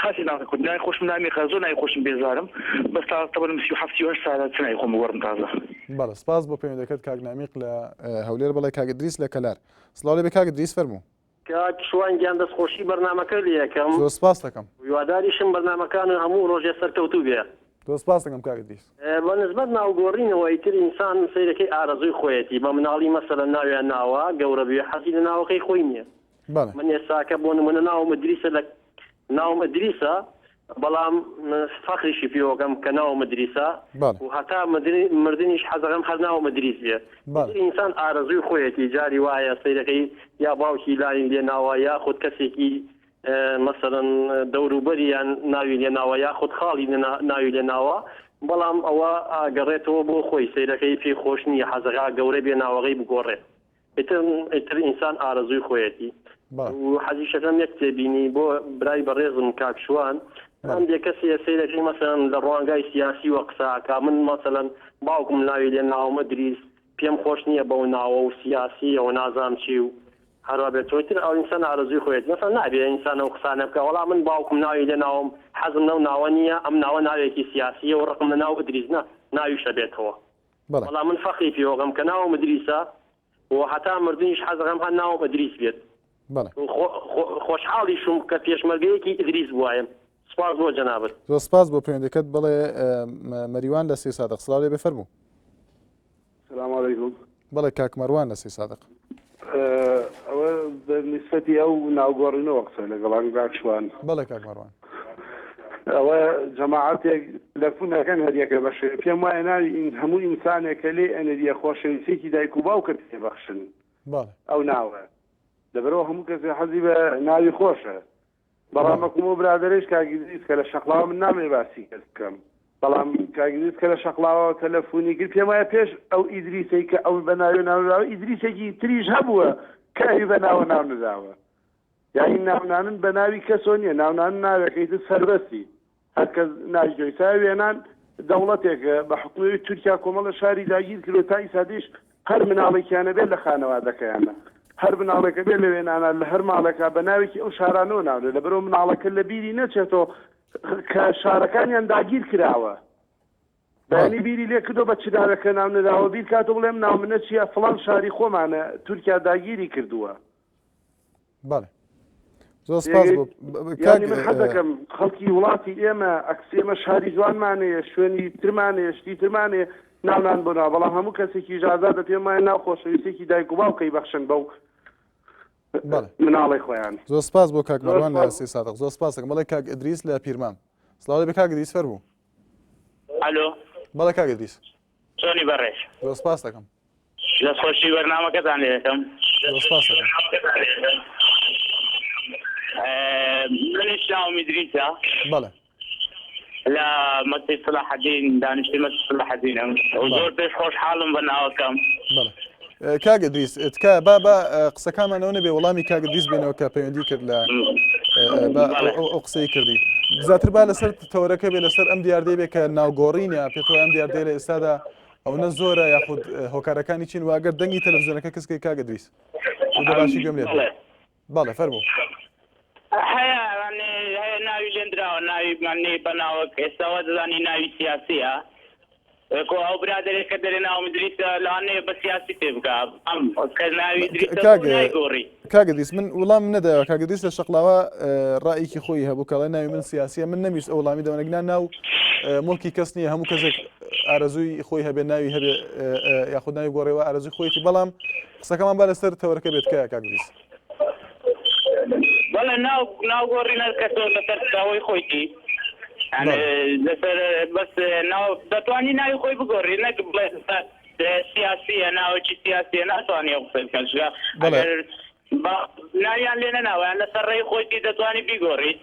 خاسی ناوی کورد ناوی خۆشم نامی خە زۆر ناوی خۆشم بێزارم بەس تازە تەمەنم 37 38 سالە چ ناوی خۆم بگۆڕم تازە. بەڵێ سپاس بۆ پەیوەندەکەت کاک نامیق لە هەولێر بەڵێ کاک ئیدریس لە کەلار سڵاو لێبێ کاک ئیدریس فەرموو. کاک شوان گیان دەست خۆشی بەرنامەکە لێ ئەکەم. زۆر سپاست دەکەم. هیواداریشم بەرنامەکانت هەموو ڕۆژێ سەرکەوتوو بێ. زۆر سپاست دەکەم کاک ئیدریس. بە نسبەت ناو گۆڕینەوە ئیتر ئینسان سەیرەکەی ئارەزووی خۆیەتی بە مناڵی مەسەلەن ناویان ناوە گەورە بوێ حەزی لە ناوەکەی خۆی نیە بەڵێ. من ئێستاکە بۆ نمونە ناوم ئیدریسە لە ناوم ئیدریسە بەڵام فەخریشی پێوەکەم کە ناوم ئیدریسە و هەتا مردنیش حەزەکەم هەر ناوم ئیدریس بێ. ئیتر ئینسان ئارەزووی خۆیەتی جاری وایە سەیرەکەی یا باوکی لاوی لێ ناوە یاخود کەسێکی مەسەلەن دەوروبەریان ناوی لێ ناوە یاخود خاڵی ناوی لێ ناوە بەڵام ئەوە ئاگەڕێتەوە بۆ خۆی سەیرەکەی پێی خۆش نییە حەزەکا گەورە بێ ناوەکەی بگۆڕێ. ئیتر ئیتر ئینسان ئارەزووی خۆیەتی و حەزیشەکەم یەک تێبینی بۆ برای بەڕێزم کاک شوان هەندێک کەسێ سەیرەکەی مەسەلەن لە ڕوانگای سیاسیوە قسە ئەکا من مەسەلەن باوکم ناوی لێ ناوم ئیدریس پێم خۆش نییە بەو ناوە و سیاسیە و نازام چی و هەروا بێت تۆ ئیتر ئەو ئینسان ئارەزووی خۆیەتی مەسەلەن نابێ ئینسان ئەو قسانە بکا وەڵا من باوکم ناوی لێ ناوم حەزم لەو ناوە نییە ئەم ناوە ناوێکی سیاسیە و ڕقم لە ناو ئیدریس نا ناویشە بێتەوە بەڵێ. وەڵا من فەخری پێوەکەم کە ناوم ئیدریسە و هەتا مردنیش حەزەکەم هەر ناوم ئیدریس بێت بەڵێ. و خۆشحاڵیشم کە پێشمەرگەیەکی ئیدریس بوایەم سوپاس بۆ جەنابت. زۆر سپاس بۆ پەیوەندیەکەت بەڵێ مەریوان لە سەیسادق سڵاو لێبێ فەرموو. سلام علیکم. بەڵێ کاک مەروان لە سەیسادق. ئەوە بە نیسبەتی ئەو ناوگۆڕینەوە قسە لەگەڵان کاک شوان. بەڵێ کاک مەروان. ئەوە جەماعەتێک تەلەفون ئەکەن هەریەکە بەشێ پێم وایە ناوی هەموو ئینسانێک کە لێی ئەنریە خۆشەویستێکی دایک و باوکە پێ بەخشن ئەو ناوە لەبەرەوە هەموو کەسێ حەزی بە ناوی خۆشە بەڵام وەکو ئەو برادەرەیش کاک ئیدریس کە لە شەقڵاوە من نامەوێ باسی کەس بکەم بەڵام کاک ئیدریس کە لە شەقڵاوە تەلەفونی کرد پێم وایە پێش ئەو ئیدریسەی کە ئەو بە ناوی ناونراوە ئیدریسێکی تریش هەبووە کە ئەوی بە ناوە ناونراوە یانی ناونانن بە ناوی کەسۆ نییە ناونانن ناوێکەی تر سەربەستی هەر کەس ناوی جۆی سا وێنان دەوڵەتێکە بە حکومی تورکیا کۆمەڵە شاری داگیر کرد تا ئیسادیش هەر مناڵێکیانە بێت لە خانەوادەکەیانە هەر مناڵێکە بێت لە وێنانە لە هەر ماڵێکا بە ناوێکی ئەو شارانەوە ناونێ لەبەرئەوە مناڵەکە لە بیری نەچێتەوە کە شارەکانیان داگیر کراوە بەیانی بیری لێ کردەوە بە چ ناوێکە ناو نراوە بیر کاتەوە بڵێ ئەم ناو منە چییە فڵان شاری خۆمانە تورکیا داگیری کردووە. بەڵێ زۆر سپاس بۆ کاک من حەزەکەم خەڵکی وڵاتی ئێمە ئەکس ئێمە شاری جوانمان هەیە شوێنی ترمان هەیە شتی ترمان هەیە ناونان بۆ ناو بەڵام هەموو کەسێکیش ئازادە پێم وایە ناو خۆشەویستێکی دایک و باوکەی بەخشن بەو مناڵی خۆیان زۆر سپاس بۆ کاک مەروان لە سێ سادق زۆر سپاس دەکەم بەڵێ کاک ئیدریس لە پیرمام سڵاو لێ بێ کاک ئیدریس فەرموو ئەلۆ بەڵێ کاک ئیدریس چۆنی بەڕێز زۆر سپاس دەکەم دەستخۆشی بەرنامەکەتان لێ دەکەم. زۆر سپاس دەکەم. منیش ناوم ئیدریسە. بەڵێ. لە مەسجد سەلاحەدین دانیشتووی مەسجد سەلاحەدینم و زۆر پێش خۆشحاڵم بە ناوەکەم. بەڵێ. کاک ئیدریس تکایە با با قسەکانمان ئەوە نەبێ وەڵامی کاک ئیدریس بێنەوە کە پەیوەندی کرد لە با ئەو قسەی کردی زیاتر با لەسەر تەوەرەکە بێ لەسەر ئەم دیاردەی بێ کە ناوگۆڕینە پێت وایە ئەم دیاردەیە لە ئێستادا ئەونە زۆرە یاخود هۆکارەکانی چین واگەر دەنگی تەلەڤزیۆنەکە کزکەی کاک ئیدریس و باشی گوێم لێت بێ. بەڵێ فەرموو. هەیە هەیە ناوی لێندراوە ناوی مەنی بە ناوەک ئێستا وا دەزانی ناوی سیاسیە کۆ ئەو برادەرێک کە دەرێ ناوم ئیدریسە لەوانەیە بە سیاسی پێ بکا ئەم کە ناوی ئیدریسە کاک بۆ نایگۆڕی کاک ئیدریس من وڵام نەدایەوە کاک ئیدریس لە شەقڵاوە ڕایەکی خۆی هەبوو کەڵێ ناوی من سیاسیە من نەمویست ئەو وڵامی دەمە نەگنا ناو موڵکی کەس نییە هەموو کەسێک ئارەزووی خۆی هەبێ ناوی هەبێ یاخود ناوی گۆڕێوە ئارەزووی خۆیەتی بەڵام قسەکەمان با لەسەر تەوەرەکە بێت کە کاک ئیدریس. بەڵێ ناو ناو گۆڕی نەر کەسەوە لەسەر ئەوەی خۆیتی لەسەر بەس ناو دەتوانی ناوی خۆی بگۆڕی نەک بڵێ سیاسیە ناوەکی سیاسیە ناتوانانی ئەو قسە بکەن چونکە ئەگەر ناویان لێ نەناوە یان لەسەر ڕێی خۆیتی دەتوانی بیگۆڕیت.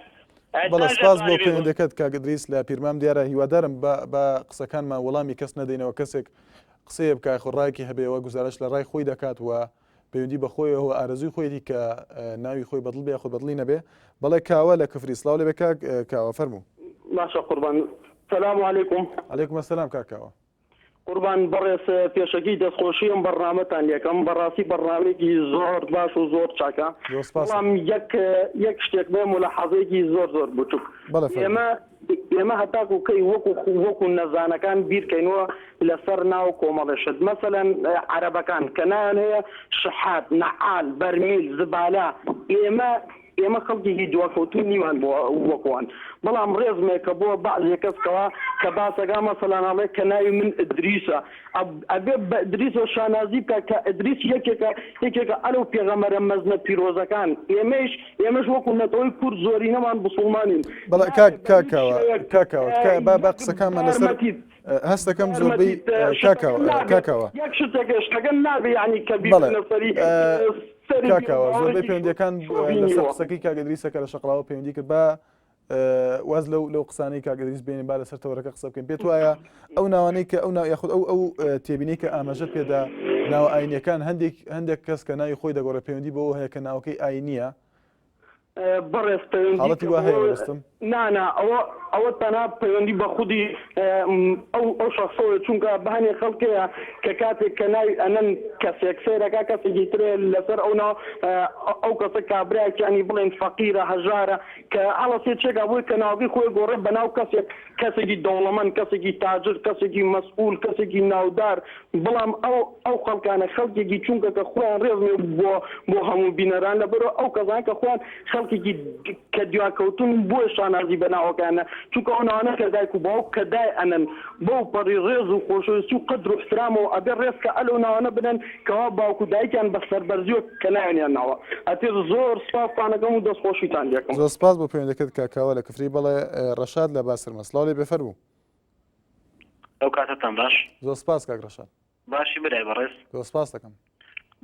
بەڵێ سپاس بۆ پەیوەندەکەت کاک ئیدریس لە پیرمام دیارە هیوادارم بە بە قسەکانمان وەڵامی کەس نەدەینەوە کەسێک قسەیە بکە خۆ ڕایەکی هەبێ و گوزارش لە ڕای خۆی دەکات و پەیوەندی بە خۆیەوە ئارەزووی خۆیەتی کە ناوی خۆی بەدڵ بێ یاخود بەدڵی نەبێ بەڵێ کاوە لە کفری سڵاو لێبێ کاک کاوە فەرموو. باشە قوربان سلام علیکم. علیکم السلام کاک کاوە. قوربان بەڕێز پێشەکی دەستخۆشی ئەم بەڕنامەتان لێکەم بەڕاستی بەڕنامەیەکی زۆر باش و زۆر چاکە بەڵام یەک یەک شتێک بێ ملاحەزەیەکی زۆر زۆر بچوک ئێمە ئێمە هەتاکو کەی وەکو وەکو نەزانەکان بیرکەینەوە لەسەر ناو کۆمەڵێ شت مەسەلەن عەرەبەکان کە ناویان هەیە شحات نەعال بەرمیل زبالە ئێمە ئێمە خەڵکێکی دواکەوتوو نیمان بۆ وەکوان بەڵام ڕێزمێکە بۆ بەعزێ کەس کەوا کە باسەکا مەسەلەن ئەڵێ کە ناوی من ئدریسە ئەبێ بە ئدریسەوە شانازی بکا کە ئدریس یەکێکە یەکێکە ئەلەو پێغەمبەرە مەزنە پیرۆزەکان ئێمەیش ئێمەش وەکو نەتەوەی کورد زۆرینەمان بوسوڵمانین بەڵێ کاک کاک کاوە کاک کاوە تکایە با با قسەکانمان لەسەر هەست دەکەم زۆربەی کاک کاوە کاک کاوە یەک شتێکە شتەکە نابێ یعنی کە بەڵێ بیخەنە سەری سەری کاک کاوە زۆربەی بیروباوەڕێکی پەیوەندیەکان لەسەر قسەکەی کاک ئیدریسە کە لە شەقڵاوە پەیوەندی کرد با واز لەو لەو قسانەی کاک ئیدریس بێنین با لەسەر تەوەرەکە قسە بکەین پێت وایە ئەو ناوانەی کە ئەو ناو یاخود ئەو ئەو تێبینی کە ئاماژەت پێدا ناوە ئاینیەکان هەندێک هەندێک کەس کە ناوی خۆی دەگۆڕێ پەیوەندی بەوە هەیە کە ناوەکەی ئاینیە بەڕێز پەیوەندی حاڵەتی وا هەیە مەبەستم؟ نا نا ئەوە ئەوە تەنها پەیوەندی بە خودی ئەو ئەو شەخسەوەیە چونکە بەهەنێ خەڵک هەیە کە کاتێک کە ناوی ئەنەن کەسێک سەیرەکا کەسێکی ترێ لەسەر ئەو ناو ئەو کەسە کابرایەک یانی بڵێن فەقیرە هەژارە کە هەڵەسێ چێکا بۆی کە ناوەکەی خۆی گۆڕێ بە ناو کەسێک کەسێکی دەوڵەمەند کەسێکی تاجر کەسێکی مەسئول کەسێکی ناودار بەڵام ئەو ئەو خەڵکانە خەڵکێکی چونکە کە خۆیان ڕێزمێ بۆ بۆ هەموو بینەران لەبەرئەوە ئەو کەسانە کە خۆیان خەڵکێکی کە دواکەوتوون بۆیە شانازی بە ناوەکەیان چونکە ئەو ناوانە کە دایک و باوک کە دای ئەنەن بەو پەڕی ڕێز و خۆشەویستی و قەدر و ئیحترامەوە ئەبێ ڕێز کە ئەلەو ناوانە بنەن کەوا باوک و دایکیان بە سەربەرزیەوە کە ناوێنیان ناوە ئەتر زۆر سوپاستانەکەم و دەست خۆشیتان لێکەم. زۆر سپاس بۆ پەیوەندەکەت کاک کاوە لە کفری بەڵێ ڕەشاد لە باسرمە سڵاو لێ بێ فەرموو. ئەو کاتەتان باش. زۆر سپاس کاک ڕەشاد. باشی برای بەڕێز. زۆر سپاست دەکەم.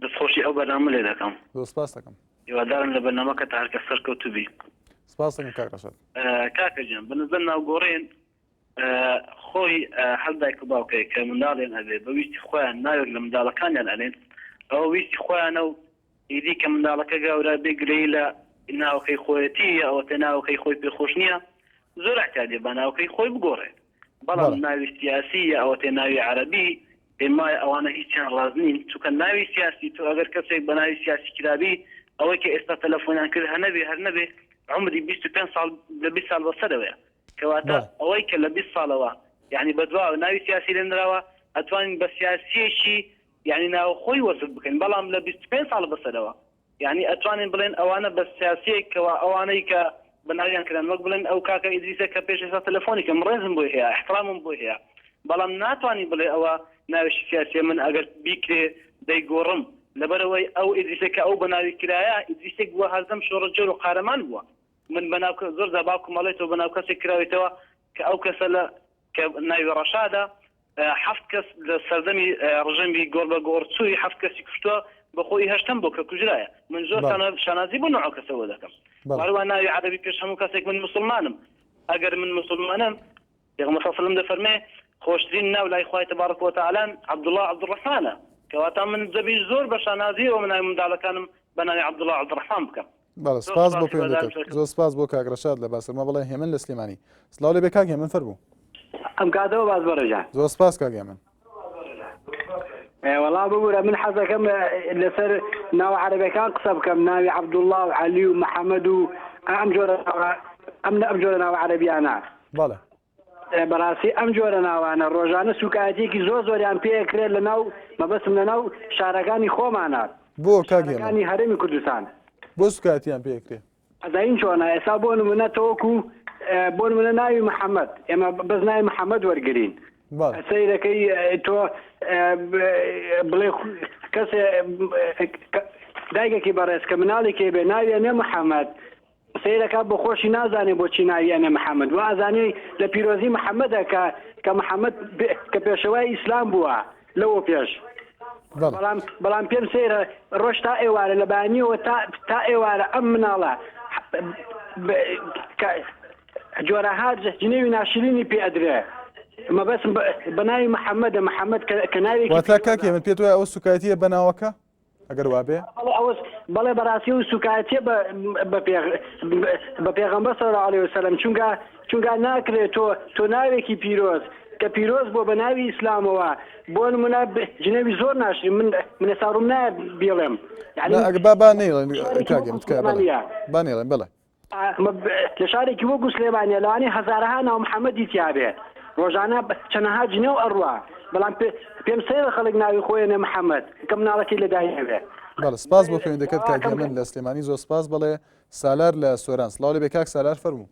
دەستخۆشی ئەو بەرنامە لێ دەکەم. زۆر سپاست دەکەم. هیوادارم لە بەرنامەکەت هەرکە سەرکەوتوو بی. سپاست دەکەم کاک ڕەشاد. کاکە گیان بە نزەر ناوگۆڕین خۆی هەر دایک و باوکێک کە منداڵیان هەبێ بە ویستی خۆیان ناوێک لە منداڵەکانیان ئەنێن ئەوە ویستی خۆیانە و ئیدی کە منداڵەکە گەورە بێ گلەیی لە ناوەکەی خۆیەتی یا ئەوەتە ناوەکەی خۆی پێ خۆش نییە زۆر ئەعتیادیە با ناوەکەی خۆی بگۆڕێ بەڵام ناوی سیاسی یا ئەوەتێ ناوی عەرەبی پێم وایە ئەوانە هیچیان ڕاست نین چونکە ناوی سیاسی تۆ ئەگەر کەسێک بە ناوی سیاسی کرابی ئەوەی کە ئێستا تەلەفۆنیان کرد هەنەبێ هەر نەبێ عومری 25 ساڵ لە 20 ساڵ بەسەرەوەیە کەواتە ئەوەی کە لە 20 ساڵەوە یعنی بەدواوە ناوی سیاسی لێنراوە ئەتوانین بە سیاسیەکی یانی ناوخۆی وەسف بکەین بەڵام لە 25 ساڵ بەسەرەوە یانی ئەتوانین بڵێن ئەوانە بە سیاسیەک کەوا ئەوانەی کە بە ناویان کران وەک بڵێن ئەو کاکە ئیدریسە کە پێش ئێستا تەلەفۆنی کرد من ڕێزم بۆی هەیە ئیحترامم بۆی هەیە بەڵام ناتوانی بڵێ ئەوە ناوێکی سیاسیە من ئەگەر بیکرێ دەیگۆڕم لەبەرئەوەی ئەو ئیدریسە کە ئەو بە ناوی کرایە ئیدریسێک بووە هەردەم شۆڕشگێر و قارەمان بووە من بە ناو زۆر جار باوکم ئەڵێ تۆ بە ناو کەسێک کراویتەوە کە ئەو کەسە لە کە ناوی ڕەشادە حەفت کەس لە سەردەمی ڕژێمی گۆڕ بە گۆڕ چووی حەفت کەسی کوشتووە بە خۆی هەشتەم بۆ کە کوژرایە من زۆر شانازی بۆ نوع کەسەوە دەکەم هەروە ناوی عەرەبی پێش هەموو کەسێک من مسلمانم ئەگەر من مسلمانم پێغەمبەر صلی الله علیه و سلم دەفەرمێ خۆشترین ناو لای خوای تبارک و تعالی عبدالله عبدالرحمنە کەواتە من دەبی زۆر بە شانازیەوە من ناوی منداڵەکانم بە ناوی عبدالله عبدالرحمن بکەم بەڵێ سپاس بۆ پەیوەندیەکەت زۆر سپاس بۆ کاک ڕەشاد لە باسرمە بەڵێ هێمن لە سلێمانی سڵاو لێ بێ کاک هێمن فەرموو. ئەم کاتەوە باس بەڕێزان. زۆر سپاس کاک هێمن. وەڵا ببورە من حەزەکەم لەسەر ناوە عەرەبەکان قسە بکەم ناوی عەبدوڵڵا و عەلی و محەممەد و ئەم جۆرە ئەم ئەم جۆرە ناوە عەرەبیانە. بەڵێ. بەڕاستی ئەم جۆرە ناوانە ڕۆژانە سوکایەتیەکی زۆر زۆریان پێ ئەکرێت لە ناو مەبەستم لە ناو شارەکانی خۆمانە بۆ کاک هێمن؟ شارەکانی هەرێمی کوردستان. بۆ سوکایەتیان پێ ئەکرێ؟ ئەزانین چۆنە ئێستا بۆ نمونە تۆکو بۆ نمونە ناوی محەممەد ئێمە بەس ناوی محەممەد وەرگین سەیرەکەی تۆ بڵێ کەسێ دایکێکی بەڕێز کە مناڵێکی بێ ناویە نێ محەممەد سەیرەکا بۆ خۆشی نازانێ بۆچی ناوی ئەنێ محمد وا ئەزانێ لە پیرۆزی محمدە کە کە محمد کە پێشەوای ئیسلام بووە لەوە پێش بەڵام بەڵام پێم سەیرە ڕۆژ تا ئێوارە لە بەیانیەوە تا تا ئێوارە ئەم مناڵە جۆرەها جنێوی ناشرینی پێ ئەدرێ مەبەستم بە ناوی محەممەدە محەممەد کە ناوێکی واتا کاکێ من پێت وایە ئەوە سوکایەتیە بە ناوەکە ئەگەر وابێ؟ بەڵێ ئەوەس بەڵێ بەڕاستی و سوکایەتیە بە بە پێغ بە پێغەمبەر صلی الله علیه وسلم چونکە چونکە ناکرێت تۆ تۆ ناوێکی پیرۆز. کە پیرۆز بووە بە ناوی ئیسلامەوە بۆ نمونە جنێوی زۆر ناشرین من من ئێستا ڕووم نایە بیڵێم یعنی نا ئەگە با با نەیڵێن شارێکی کاک وەکو هێمن تکایە بەڵێ سلێمانیە با نەیڵێن بەڵێ ئەمە لە شارێکی وەکو سلێمانیە لەوانەیە هەزارەها ناو محەمەدی تیابێ ڕۆژانە چەنەها جنێو ئەڕوا بەڵام پێم سەیرە خەڵک ناوی خۆیەنێ محەمەد کە مناڵەکەی لەدایک نەبێ. بەڵێ سپاس بۆ پەیوەندەکەت کاک داواکەم هێمن لە سلێمانی زۆر سپاس بەڵێ سالار لە سۆران سڵاو لێبێ کاک سالار فەرموو.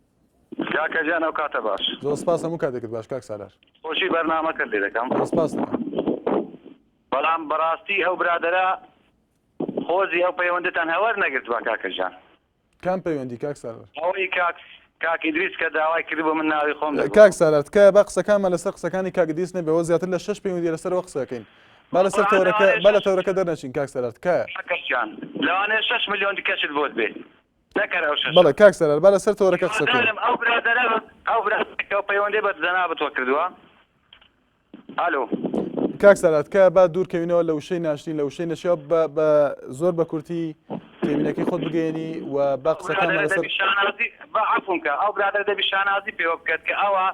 کاکە گیان ئەو کاتە باش. زۆر سپاس هەموو کاتێکت باش کاک سالار. خۆشی بەرنامەکەت لێ دەکەم. زۆر سپاست دەکەم. بەڵام بەڕاستی ئەو برادەرە خۆزی ئەو پەیوەندتان هەوەر نەگرتبا کاکە گیان. کام پەیوەندی کاک سالار؟ ئەوەی کاک کاک ئیدریس کە داوای کردبوو من ناوی خۆم دەگۆڕم. کاک سالار تکایە با قسەکانمان لەسەر قسەکانی کاک ئیدریس نەبێ ئەوە زیاتر لە شەش پەیوەندیە لەسەر ئەوە قسە ئەکەین با لەسەر بەقورعان تەوەرەکە لەوانەیە با لە شەش تەوەرەکە دەرنەچین کاک سالار تکایە. کاکە گیان لەوانەیە شەش ملیۆن دیکەشت بۆت بێ نەکەر ئەو شەشە. بەڵێ کاک سالار با لەسەر تەوەرەکە قسە بکەین. هیوادارم ئەو برادەرە ئەو برادەرە کە پەیوەندی بە جەنابتوە کردووە ئالۆ. کاک سالار تکایە با دوور کەوینەوە لە وشەی ناشرین لە وشەی نەشیاو بە بە زۆر بە کورتی تێبینەکەی خۆت بگەیەنی و با ئەو قسەکانمان برادەرە لەسەر دەبی شانازی با عەفوم کە ئەو برادەرە دەبی شانازی پێوە بکات کە ئەوە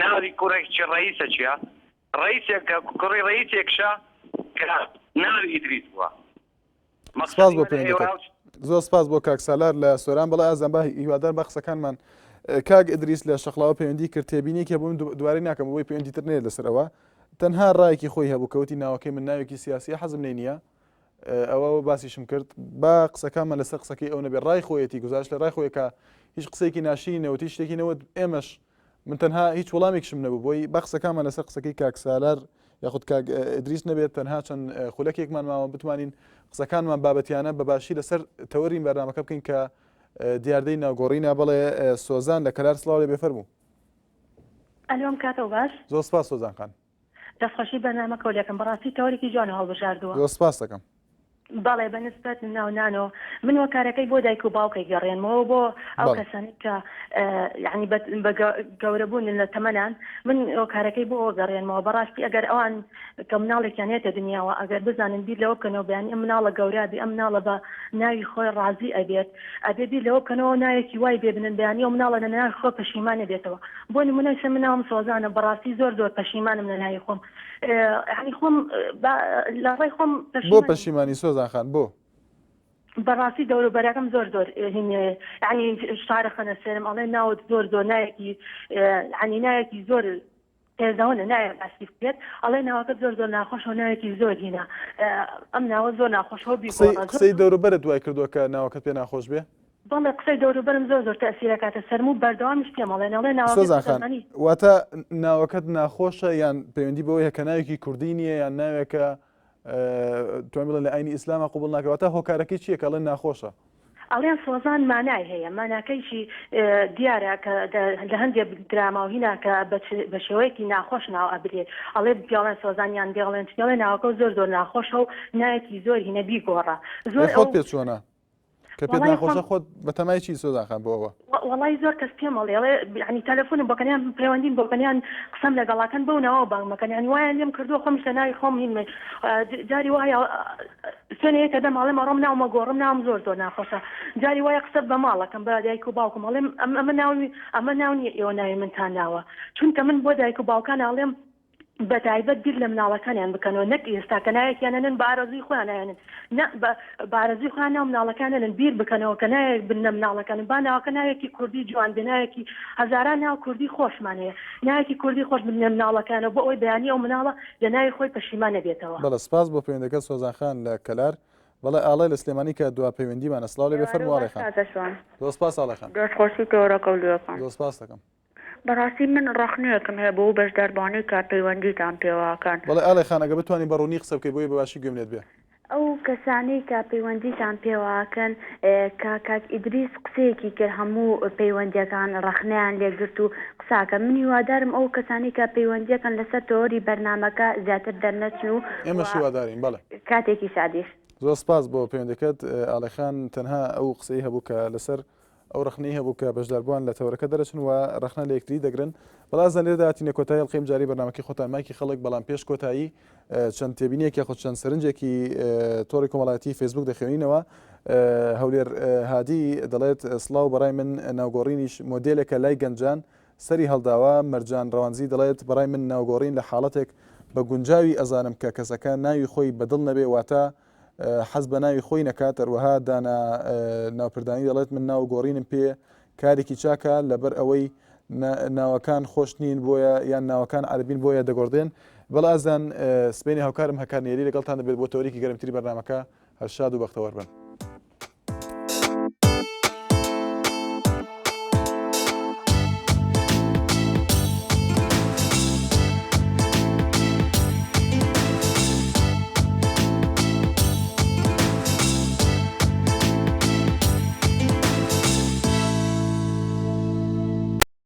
ناوی کوڕێکی ڕەئیسە چیە ڕەئیسێک کە کوڕی ڕەئیسێکشە کە ناوی ئیدریس بووە سپاس بۆ پەیوەندەکەت. زۆر سپاس بۆ کاک سالار لە سۆران بەڵێ ئازان با هیوادار بە قسەکانمان کاک ئیدریس لە شەقڵاوە پەیوەندی کرد تێبینیێکی هەبوو من دووبارەی ناکەم بۆی پەیوەندی تر نێت لەسەر ئەوە تەنها ڕایەکی خۆی هەبوو کەوتی ناوەکەی من ناوێکی سیاسیە حەزم لێ نییە ئەوە باسیشم کرد با قسەکانمان لەسەر قسەکەی ئەو نەبێ ڕای خۆیەتی گوزارش لە ڕای خۆیەکە هیچ قسەیەکی ناشرینی نەوتی شتێکی نەوت ئێمەش من تەنها هیچ وەڵامێکیشم نەبوو بۆی با قسەکانمان لەسەر قسەکەی کاک سالار یاخود کاک ئیدریس نەبێت تەنها چەند خولەکێکمان ماوە بتوانین قسەکانمان بابەتیانە بە باشی لەسەر تەوەرین بەرنامەکە بکەین کە دیاردەی ناوگۆڕینە بەڵێ سۆزان لە کەلار سڵاو لێ بێ فەرموو. ئەلۆ ئەم کاتەو باش. زۆر سپاس سۆزان خان. دەستخۆشی بەرنامەکەو لێکەم بەڕاستی تەوەرێکی جوانو هەڵبژاردووە. زۆر سپاست دەکەم. بەڵێ بە نسبەت ناو نانۆ من هۆکارەکەی بۆ دایک و باوکەی گەڕێنمەوە بۆ ئەو کەسانەی کە یعنی بە گەورە بوون لە تەمەنان من هۆکارەکەی بۆ ئەوە گەڕێنمەوە بەڕاستی ئەگەر ئەوان کە مناڵێکیان هێتە دنیاوە ئەگەر بزانن بیر لەوە بکەنەوە بەیانی ئەم مناڵە گەورە بێ ئەم مناڵە بە ناوی خۆی ڕازی ئەبێت ئەبێ بیر لەوە بکەنەوە ناوێکی وای بێ بنن بەیانی ئەو مناڵە لە ناوی خۆ پەشیمان نەبێتەوە بۆ نمونە ئێستا من ناوم سۆزانە بەڕاستی زۆر زۆر پەشیمانم لە ناوی خۆم یعنی خۆم لە ڕێی خۆم بۆ پەشیمانی سۆزان خان بۆ؟ بەڕاستی دەوروبەرەکەم زۆر زۆر ینی شارە خەنە سێرم ئەڵێ ناوت زۆر زۆر نایەکی ینی نایەکی زۆر قێزەونە نایە باسی بکرێت ئەڵێ ناوەکە زۆر زۆر ناخۆشە و ناوێکی زۆر هینە ئەم ناوە زۆر ناخۆشەوە قسەی قسەی دەوروبەرت دوای کردووە کە ناوەکەت پێ ناخۆش بێ؟ بەڵێ قسەی دەوروبەرم زۆر زۆر تەئسیر ئەکاتە سەرم و بەردەوامیش پێم ئەڵێن ئەڵێ ناوەکەت سۆزان خان سۆزانی. واتە ناوەکەت ناخۆشە یان پەیوەندی بەوەی هەیە کە ناوێکی کوردی نییە یان ناوێکە توان بڵێن لە ئاینی ئیسلاما قبوڵ ناکرێت واتە هۆکارەکەی چییە کە ئەڵێن ناخۆشە؟ ئەڵێن سۆزان مانای هەیە ماناکەیشی دیارە کە لە هەندێ دراما و هینا کە بە شێوەیەکی ناخۆش ناو ئەبرێ ئەڵێ پێڵێن سۆزان یان بێڵێن چ پێڵێ ناوەکە زۆر زۆر ناخۆشە و ناوێکی زۆر هینە بیگۆڕە زۆر خۆت پێ چۆنە؟ کە پێت ناخۆشە خۆت بەتەمای چی سۆزان خان بۆ ئەوە؟ وەڵای زۆر کەس پێم ئەڵێ ئەڵێ یعنی تەلەفۆنم بۆ کەن یان پەیوەندیم بۆ کەن یان قسەم لەگەڵاکەن بەو ناوە بانگ مەکەن یعنی وایان لێم کردووە خۆمیش لە ناوی خۆم هین جاری وایە سوێنێ یەکە دەم ئەڵێم ئەڕۆم ناومە گۆڕم ناوم زۆر زۆر ناخۆشە جاری وایە قسە بە ماڵەکەم بە دایک و باوکم ئەڵێم ئەمە ناوی ئەمە ناو نییە ئێوە ناوی منتان ناوە چونکە من بۆ دایک و باوکان ئەڵێم بە تایبەت بیر لە مناڵەکانیان بکەنەوە نەک ئێستا کە ناوێکیان ئەنێن بە ئارەزووی خۆیان ئەیانن نا بە بە ئارەزووی خۆیان ناو مناڵەکان نەنن بیر بکەنەوە کە ناوێک بننە مناڵەکان با ناوەکە ناوێکی کوردی جوان بێ ناوێکی هەزاران ناو کوردی خۆشمان هەیە ناوێکی کوردی خۆش بننە مناڵەکانەوە بۆ ئەوەی بەیانی ئەو مناڵە لە ناوی خۆی پەشیمان نەبێتەوە. بەڵێ سپاس بۆ پەیوەندەکەت سۆزان خان لە کەلار. بەڵێ ئاڵای لە سلێمانی کە دوا پەیوەندیمانە سڵاو لێ بێ ئێوارەو فەرموو ئاڵای باش خان. کاکە شوان. زۆر سپاس ئاڵای خان. دەستخۆشی تۆرەکەو لێکەم. زۆر سپاست دەکەم. بەڕاستی من ڕەخنەیەکم هەیە بۆ ئەو بەشداربوانەی کە پەیوەندیتان پێوەکەن. بەڵێ ئاڵای خان ئەگەر بتوانی بە ڕوونی قسە بکەی بۆی بە باشی گوێم لێت بێ. ئەو کەسانەی کە پەیوەندیتان پێوەکەن کە کاک ئیدریس قسەیەکی کرد هەموو پەیوەندیەکان ڕەخنەیان لێ گرت و قساکەن من هیوادارم ئەو کەسانەی کە پەیوەندیەکەن لەسەر تۆوەری بەرنامەکە زیاتر دەرنەچن و ئێمەش هیوادارین بەڵێ. کاتێکی شادیش. زۆر سپاس بۆ پەیوەندەکەت ئاڵای خان تەنها ئەو قسەی هەبوو کە لەسەر ئەو ڕەخنەی هەبوو کە بەشداربووان لە تەوەرەکە دەرەچن و ڕەخنە لە یەکتری دەگرن. بەڵازان لێرەدا هاتینە کۆتایی ئەڵقەی ئەمجارەی بەرنامەکەی خۆتان مایکی خەڵک، بەڵام پێش کۆتایی چەند تێبینیەک یاخود چەند سەرنجێکی تۆڕی کۆمەڵایەتی فەیسبوک دەخوێنینەوە. هەولێر هادی دەڵێت سڵاو بەڕای من ناوگۆڕینیش مۆدێلێکە لای گەنجان. سەری هەڵداوە، مەرجان ڕەواندزی دەڵێت، بەڕای من ناوگۆڕین لە حاڵەتێک بە گونجاوی ئەزانم کە کەسەکە ناوی خۆی بەدڵ نەبێ واتە حەز بە ناوی خۆی نەکات، هەروەها دانا ناوپردانی دەڵێت، من ناو گۆڕینم پێ کارێکی چاکە لەبەر ئەوەی ناوەکان خۆش نین بۆیە یان ناوەکان عەرەبین بۆیە دەگۆڕدرێن. بەڵێ ئازیزان سبەینێ هاوکارم هەکار نێری لەگەڵتان دەبێت بۆ تەوەرێکی گەرمتری بەرنامەکە هەر شاد و بەختەوەر بن.